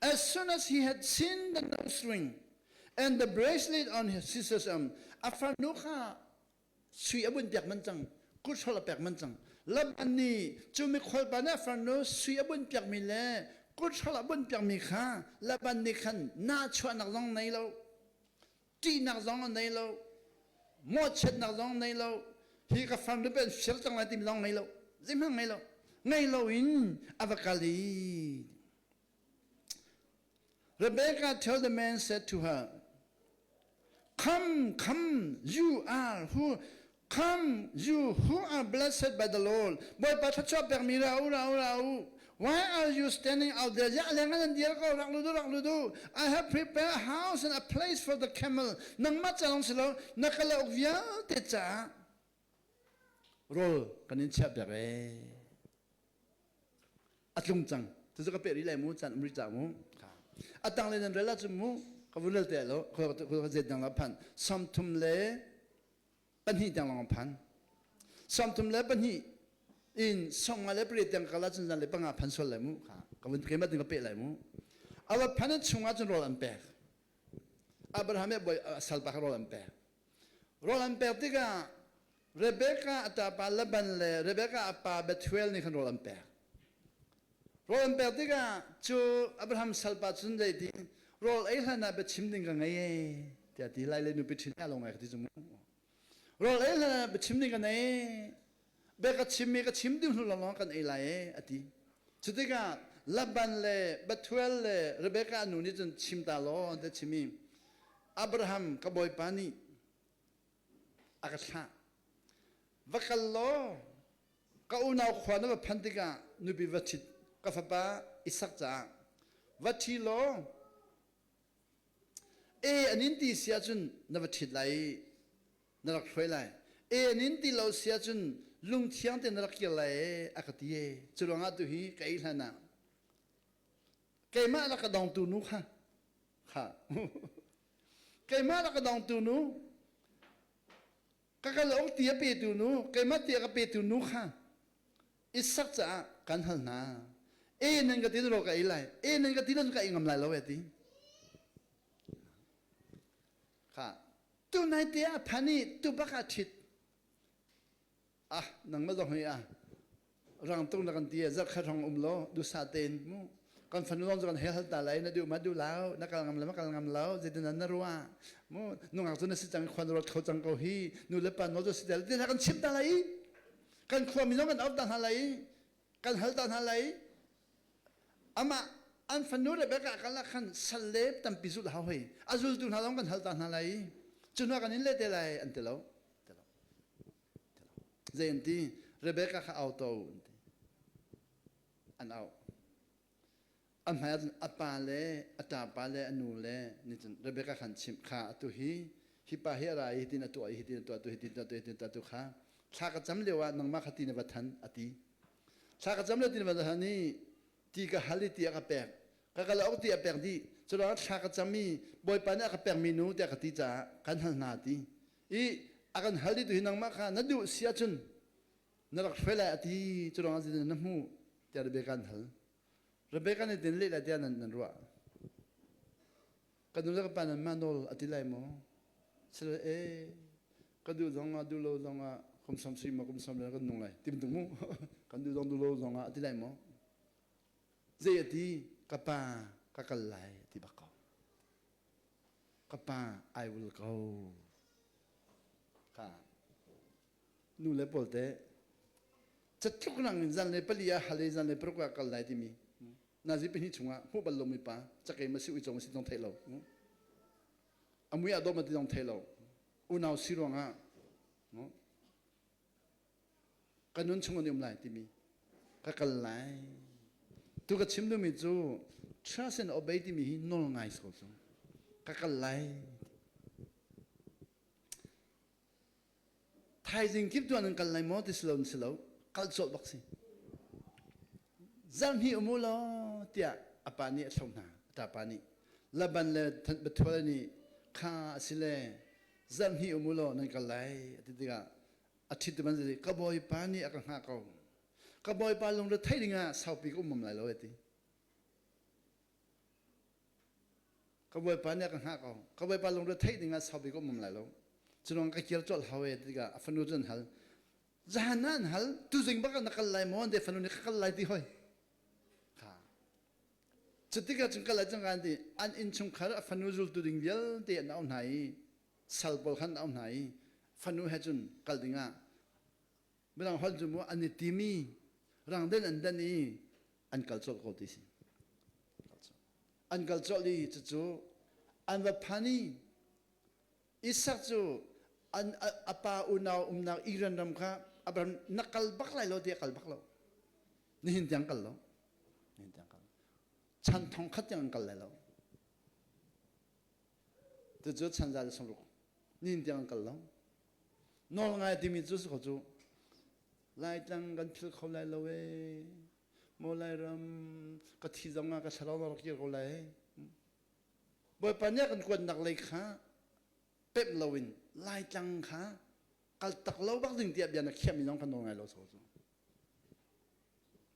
As soon as he had seen the nose ring and the bracelet on his sister's arm, a farnu kha sui a bunh piak man cang kuthrol a pek man cang Laban nih cu mikhualpa nih a farnu sui a bunh piakmi le kuthrol a bunh piakmi kha Laban nih khan nahchuahnak zong nei lo ṭihnak zong a nei lo mawhchiatnak zong nei lo hi ka farnu pen fir cang lai timi zong ngei lo zeihmanh ngei lo ngei lo in a va kal i Rebecca told the man said to her Come, come, you are who come, you who are blessed by the Lord. Bawipa thluachuah pekmi ra u, ra u, ra u. Why are you standing out there? Ya leng an dir ko, rak lu du, rak lu du. I have prepared a house and a place for the camel. Nangmah ca lawng si lo, na kalauk vialte caah rawl kan in chiah piak ee. A tlung cang. Cucu ka peh rih lai mu, caan um rih cang mu. A tang le nan rel ahcun mu, ka vun rel te lo, ka zet dang la phan. 32 tiang lawng phan. 32 in 58 tiang kal ahcun zan le panga phan sual lai mu. Ka vun keimah ding ka peh lai mu. A va phan in chungah cun rawl an pek. Abraham nih bawi salpa kha rawl an pek. Rawl an pek tikah Rebekah a ṭapa Laban le Rebekah a pa Bethuel nih khan rawl an pek. Rawl an pek tikah cu Abraham salpa cun zeiti? Rawl ei hlan ah biachim ding ka ngei ee tiah ti lai le nupi ṭhin lo ngai ka ti cu mu. Rawl ei hlan ah biachim ding ka nei. Bia ka chim i ka chim ding hnu lawnglawng kan ei lai ee a ti. Cutikah Laban le Bethuel le Rebekah nu nih cun chim ta law an ti chim i Abraham ka bawipa nih a ka thlah. Va kal law ka unau khua na va phanh tikah nupi va ṭhit ka fapa Isak caah va ṭhi law e an in ti si ahcun na va ṭhit lai i na rak hruai lai e an in ti lo si ahcun lungthiang tein na rak kir lai e a ka ti e cu ruangah tu hi ka ei hlan ah keimah rak ka dongtu nu kha kha keimah rak ka dongtu nu Ka kal awk ti a petu nu, keimah ti a ka petu nu kha Isak caah kan hal hna. E nan ka ti lo ka ei lai. E nan ka ti lo ka ei ngam lai lo e ti. Kha tu nai te ah phan i tu bak ah ṭhit. Ah nangmah zong hi ah rangtung na kan ti zarh khat hrawng um law duhsah tein mu kan fanu zong cu kan hel hal ta lai na duh ma duh lo na kal ngam lo ma kal ngam lo zeitin na ruah mu nungak cu na si cang khua na ruat kho cang ko hi nu le pa nawl cu si tel tin kan chim ta lai kan khua mi zong kan auh ta hna lai kan hal ta hna lai amah an fanu Rebecca kal ah khan sal le tampi zul hau hoi a zultu hna zong kan hal ta hna lai cu hna kan in le te lai an ti lo Zei an ti? Rebecca kha au to an ti. An au. A hmai ahcun a pa le a ṭapa le a nu le nih cun Rebecca khan chimh kha atu hi hi pa hi a ra i hitin a tuah i hitin a tuah tu hitin tuah tu hitin tuah tu kha thla ka cam lio ah nangmah kha ti na va than a ti. Thla ka cam lio ti na va than i ti ka hal i ti a ka pek. Ka kal awk ti a pek dih. Curuangah thla ka cam i Bawipa nih a ka pekmi nu tiah ka ti caah kan hal hna a ti. I a kan hal dih tu hi nangmah kha na duh si ahcun na rak hruai lai a ti cu ruangah zeitin na hmuh tiah Rebecca an hal. Rebecca nih tin leh lai tiah nan, nan ruah. Ka nu le ka pa nan mah nawl a ti lai maw? Sile e ka duh zong ah duh lo zong ah kum sam si maw kum sam le kan nung lai tim tung mu kan duh zong duh lo zong ah a ti lai maw? Zei a ti ka pa ka kal lai a ti bak ko. Ka pa I will go. Ka nu le pawl te catluk nang in zan le pali ah hale zan le paruk ah kal lai timi nazi pahnih chungah hmuh bal lomi pa cakei ma si uico ma si zong thei lo amui ah dawh ma ti zong thei lo unau si ruangah ka nun chung an um lai timi ka kal lai tu ka chim duhmi cu trust and obey timi hi nawl ngai so cu ka kal lai thaizing kip tuan an kal lai maw ti si lo si lo kal colh bak si zarhni um u law tiah a pa nih a thlo hna a ṭapa nih Laban le Bethuel nih kha a si le zarhni um u law nan kal lai a ti tikah a ṭhit man ka bawipa nih a ka hngah ko ka bawipa lungre theih dingah saupi ka um lai lo a ti ka bawipa nih a ka hngah ko ka bawipa lungre theih dingah saupi ka um lai lo culong ka kir colh hau e tikah a fanu cu an hal zahan ah an hal tuzing bak ah na kal lai maw an te fanu nih ka kal lai ti hoi kha cutikah cun kal lai cang an ti an innchungkhar a fanu zultu ding vialte an auh hna i sal pawl khan an auh hna i fanu he cun kal dingah midang holh cu mu an i timi rangden an den i an kal colh ko ti si an kal colh i cucu an va phan i Isak cu an a pa unau umnak Iran ram kha Abraham na kal bak lai lo ti a kal bak lo nihin tiang kal lo nihin tiang kal chan thong khat tiang an kal lai lo Cucu chanza le songruk nin tiang an kal lo. Nawl ngai timi cu si kho cu Laitlang kan phil kho lai lo ee. Maw Lairam ka thi zong ah ka thlarau na rak kir ko lai. Bawipa nih a kan kuatnak lei kha pemh loin Laitlang kha kal tak lo bak ding tiah bia na khiahmi zong kan nawl ngai lo so cu.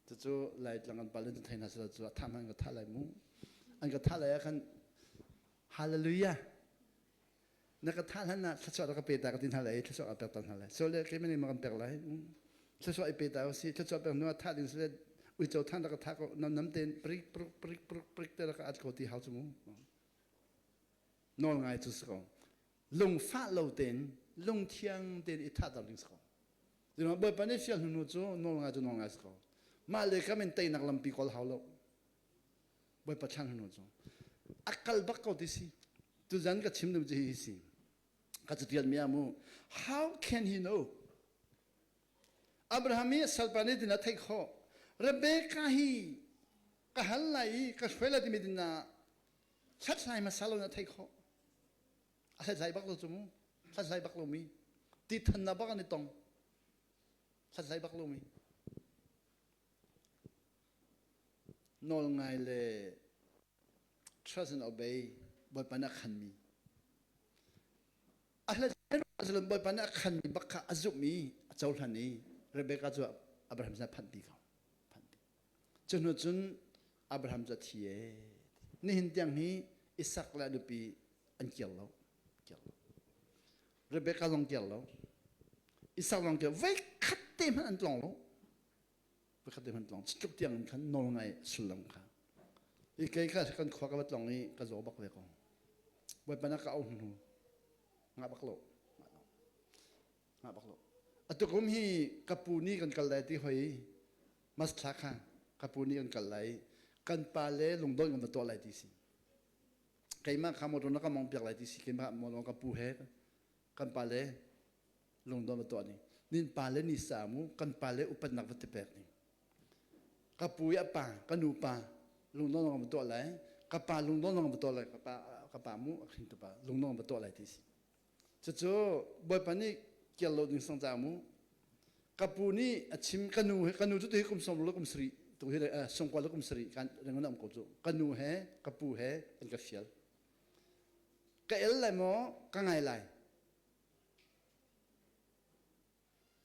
Cucu Laitlang an pal in thei hna sila cu a thah hmanh ka thah lai mu. An ka thah lai ah khan Hallelujah na ka thah hlan ah thluachuah ka pe ta ka ti hna lai thluachuah ka pek ta hna lai. So le keimah nih ma kan pek lai. Thluachuah i pe ta si thluachuah pek hnu ah thah ding sile uico than ka thah ko nam nam tein prik pruk prik pruk prik te ka at ko ti hau cu mu. Nawl ngai cu si ko. Lungfah lo tein, lungthiang tein i thahter ding si ko. Cun Bawipa nih fial hnu cu nawl ngai cu nawl ngai si ko. Mah le kam in teinak lampi kawl hau lo. Bawipa thlan hnu cu. A kal bak ko ti si. Tuzan ka chim ding cu hi si. Ka catial mi ah mu. How can he know? Abraham hi salpa nih tin a theih khawh. Rebecca hi ka hal lai i ka hruai lai timi din ah hlathlai hmasa lo na theih khawh. A hlathlai bak lo cu mu. Hlathlai bak lomi. Ti thannak bak an i tong. Hlathlai bak lomi. Nawl ngai le trust and obey Bawipa nih a khanmi. A hlathlai Bawipa nih a khanmi bak kha a zumh i a cohlan i Rebecca cu Abraham sinah phanhpi ko. Phanhpi. Cu hnu cun Abraham cu a thi ee. Nihin tiang hi Isak le a nupi an kir lo. Kir lo. Rebecca zong kir lo. Isak zong kir. Voi khat te hmanh an tlong lo. Voi khat te hmanh tlong. Tluk tiang in khan nawl ngai sullam kha. I kei kha kan khua ka va tlong i ka zaw bak ve ko. Bawipa na ka au hnu. Ngah bak lo. Ngah bak lo. Atukum hi ka pu ni kan kal lai ti hoi mas thla kha ka pu ni kan kal lai kan pa le lungdon kan va tuah lai ti si. Keimah kha motor na ka mong piak lai ti si keimah motor ka pu he kan pa le lungdon va tuah ding. Nin pa le ni sa mu kan pa le upatnak va ti pek ding. Ka pu i a pa ka nu pa lungdon va tuah lai ka pa lungdon va tuah lai ka pa ka pa mu a hring tu pa lungdon va tuah lai ti si. Cucu Bawipa nih kial lo ding sang ca mu. Ka pu nih a chim ka nu he ka nu cu tu hi kum sawm le kum sarih tu hi sawmkua le kum sarih kan rengon am ko cu ka nu he ka pu he an ka fial. Ka el lai maw ka ngai lai.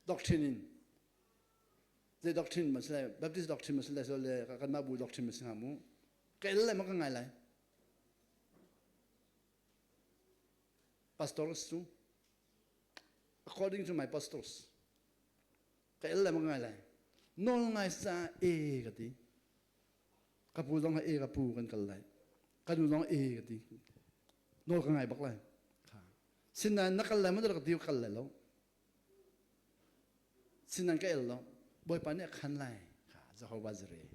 Doctrine in zei doctrine ma si lai Baptist doctrine ma si lai so le kanmah bu doctrine ma si hnga mu. Ka el lai maw ka ngai lai. Pastors cu according to my pastors ka el le ngai lai nawl ngai sa e ka ti ka pu zong e ka pu kan kal lai ka nu zong e ka ti nawl ka ngai bak lai sinain na kal lai ma ka ti kal lai lo sinain ka el lo bawipa nih a khan lai Jehovah Jireh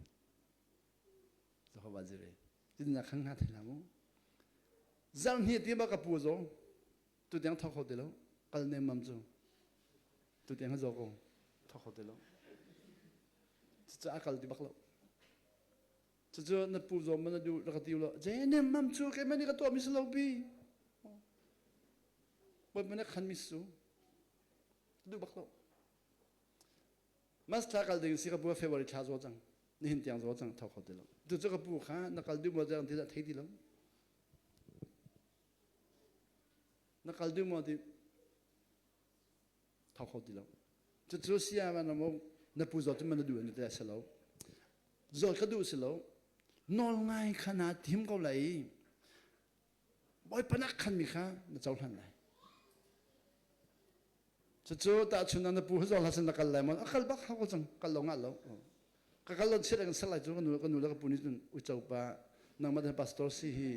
Jehovah Jireh tin na khan nga thai la mu Zarhni ti ba ka pu zo tu tiang thok kho ti lo kal nem mam cu tu tiang ha zo ko thok kho ti lo cucu a kal ti bak lo cucu na pu zo man na du ka ti lo je nem mam cu ke mani ka tuah mi si lo bi boi man khan mi su du bak lo Mas thla kal ding si ka pu February thla zo cang nihin tiang zo cang thok kho ti lo tu cu ka pu kha na kal du mo tiang ti thei ti lo Na kal duh maw ti thawk kho ti lo. Cucu sia ma na mo na pu zawt ma na duh na ti si lo. Zawt ka duh si lo. Nawl ngai kha na thim ko lai. Bawipa nak khan mi kha na cohlan lai. Cucu tahchun na pu zawl hasan na kal lai maw a kal bak hau ko cang kal lo ngah lo ka kal lo chiat kan sal lai cu ka nu ka nu le ka pu nih cun uico pa nangmah na pastor si hi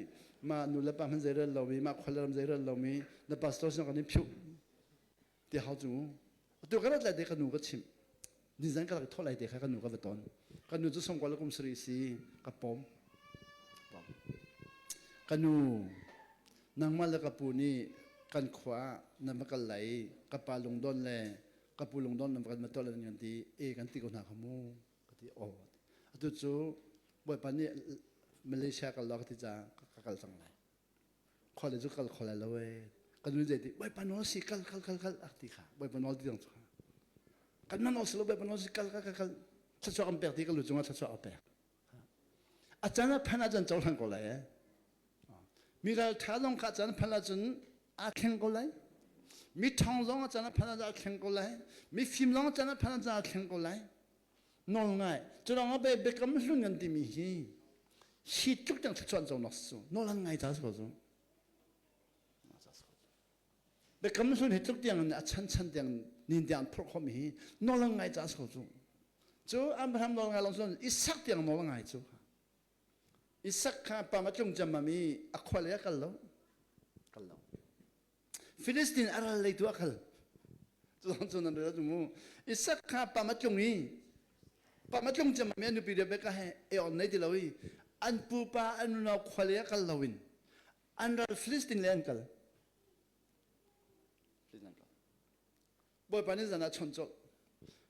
ma nu le pa hman zei rel lomi ma khua le ram zei rel lomi na pastor sin kan in phiuh ti hau cu atu ka rat lai te ka nu ka chimh nizan ka rak thawh lai te kha ka nu ka va ton ka nu cu songkua le kum sarih si ka pom ka nu nangmah le ka pu nih kan khua ah nan va kal lai i ka pa lungdon le ka pu lungdon nan va kan tuah lan kan ti e kan ti ko hna kha mu ka ti aw atu cu bawipa nih Malaysia kal lo ka ti caah ka kal cang lai khua le cu kal kho lai lo e ka nu zei ti bawipa nawl si kal kal kal kal a ti kha bawipa nawl ti dang cu kha kan man nawl si lo bawipa nawl si kal kal kal kal thluachuah kan pek ti ka lu cungah thluachuah a pek A can a phan ahcun cohlan ko lai. Eh? Mi ralṭha zong kha can phan ahcun aa thleng ko lai. Mi ṭhawng zong a can a phan ahcun aa thleng ko lai. Mi fim zong a can a phan ahcun aa thleng ko lai. Nawl ngai. Cu lawng ah biakam hlun kan timi hi hi tluk tiang thluachuah an co nak su. Nawl an ngai ta si ko cu. Biakam hlun hi tluk tiang in a chan chan tiang nin tiang an phurh khawhmi hi nawl an ngai ca si ko cu. Cu Abraham nawl ngai long cun Isak tiang nawl a ngai cu. Isak kha pam a tlung ciammam i a khua lei a kal lo. Kal lo. Philistine a ral lei tu a kal. Cu cu nan rel mu. Isak kha pam a tlung i pam a tlung cem mi nupi Rebecca he e on nei ti lo i an pupa an unau khuale a kal lo in an ral Philistine le an kal. Bawipa nih zan ah chawnh colh.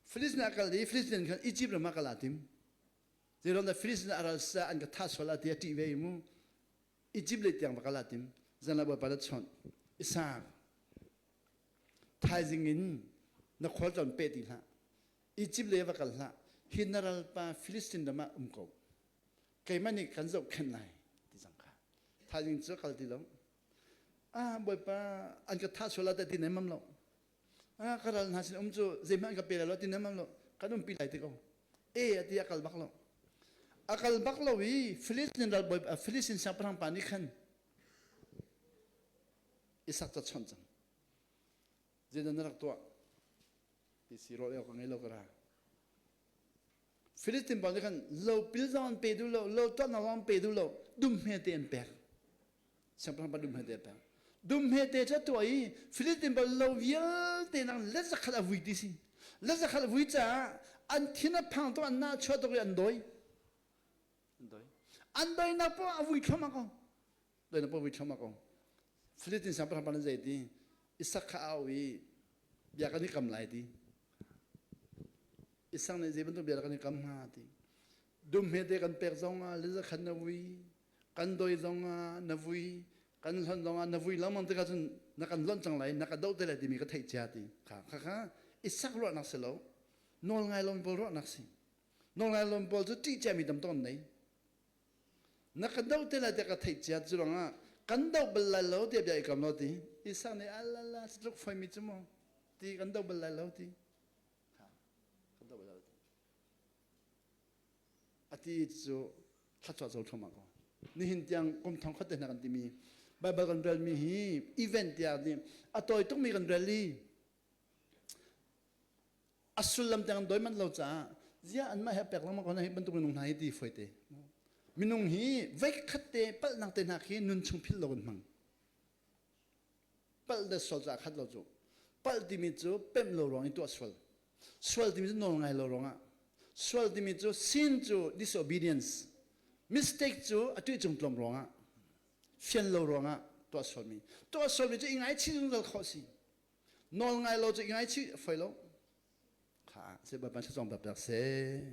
Philistine a kal i Philistine khan Egypt ram ah kal aa tim. Zeiruang dah Philistine a ral sa an ka thah sual ah ti a ṭih ve i mu. Egypt lei tiang va kal aa tim. Zan ah Bawipa na chawnh. Isaac, thaizing in na khualtlawn peh ti hlah. Egypt lei va kal hlah. Hi na ralpa Philistine ram ah um ko. Keimah nih kan zohkhenh lai ti cang kha. Thaizing cu kal ti lo. Ah Bawipa an ka thah sual ah ti nem lo. Ah ka ral hna sin um cu zeihmanh an ka pe lai lo ti nem lo. Kan umpi lai ti ko. E a ti a kal bak lo. A kal bak lo i Philistine ral bawi Philistine siangpahrang pa nih khan Isak ca chawnh cang. Zeidah na rak tuah? Ti si rawl ei awk ka ngei lo ka ra. Philistine pawl nih khan lopil zong an pe duh lo, lo tuahnak zong an pe duh lo, dum hmete an pek. Siangpahrang pa dum hmete a pek. Dum hmete cu a tuah i Philistine pawl lo vialte nang let zakhat a vui ti si. Let zakhat a vui caah an thin a phang tuk, an nah chuah tuk i an dawi. An dawi. An dawinak poah a vui thluahmah ko. Dawinak poah a vui thluahmah ko. Philistine siangpahrang pa nih zei ti? Isak kha a auh i bia kan i kam lai ti. Isang nih zei bantuk bia dah kan i kam hnga ti. Dum hmete kan pek zong ah le zakhat na vui, kan doi zong ah na vui, kan hlonh zong ah na vui lengmang tikah cun na kan lonh cang lai, na ka doh te lai timi ka theih cia ti. Kha kha kha isak ruahnak si lo, nawl ngai lomi pawl ruahnak si. Nawl ngai lomi pawl cu ṭih ciami tam tuk an nei. Na ka doh te lai tiah ka theih cia cu ruangah kan doh bal lai lo tiah bia i kam lo ti. Isak nih alala tluk foimi cu mu ti kan doh bal lai lo ti. A ti cu thluachuah co thluahmah ko. Nihin tiang kum thong khat te hna kan timi Bible kan relmi hi event tiah nih a tawi tukmi kan rel i a sullam tiang doi manh lo caah zia anmah he pek lengmang ko hna hi bantuk minung hna hi ti foi te. Minung hi veikhat te palhnak te hna khi nun chung philh lo kan hmang. Palh le sual cu aa khat lo cu. Palh timi cu pemh lo ruang i tuah sual. Sual timi cu nawl ngai lo ruangah. Sual timi cu sin cu disobedience. Mistake cu a tuih cung tlawm ruangah. Fian lo ruangah tuah sualmi. Tuah sualmi cu i ngaichih zungzal khawh si. Nawl ngai lo cu i ngaichih foi lo. Kha se Bawipa thlacawng bak seh.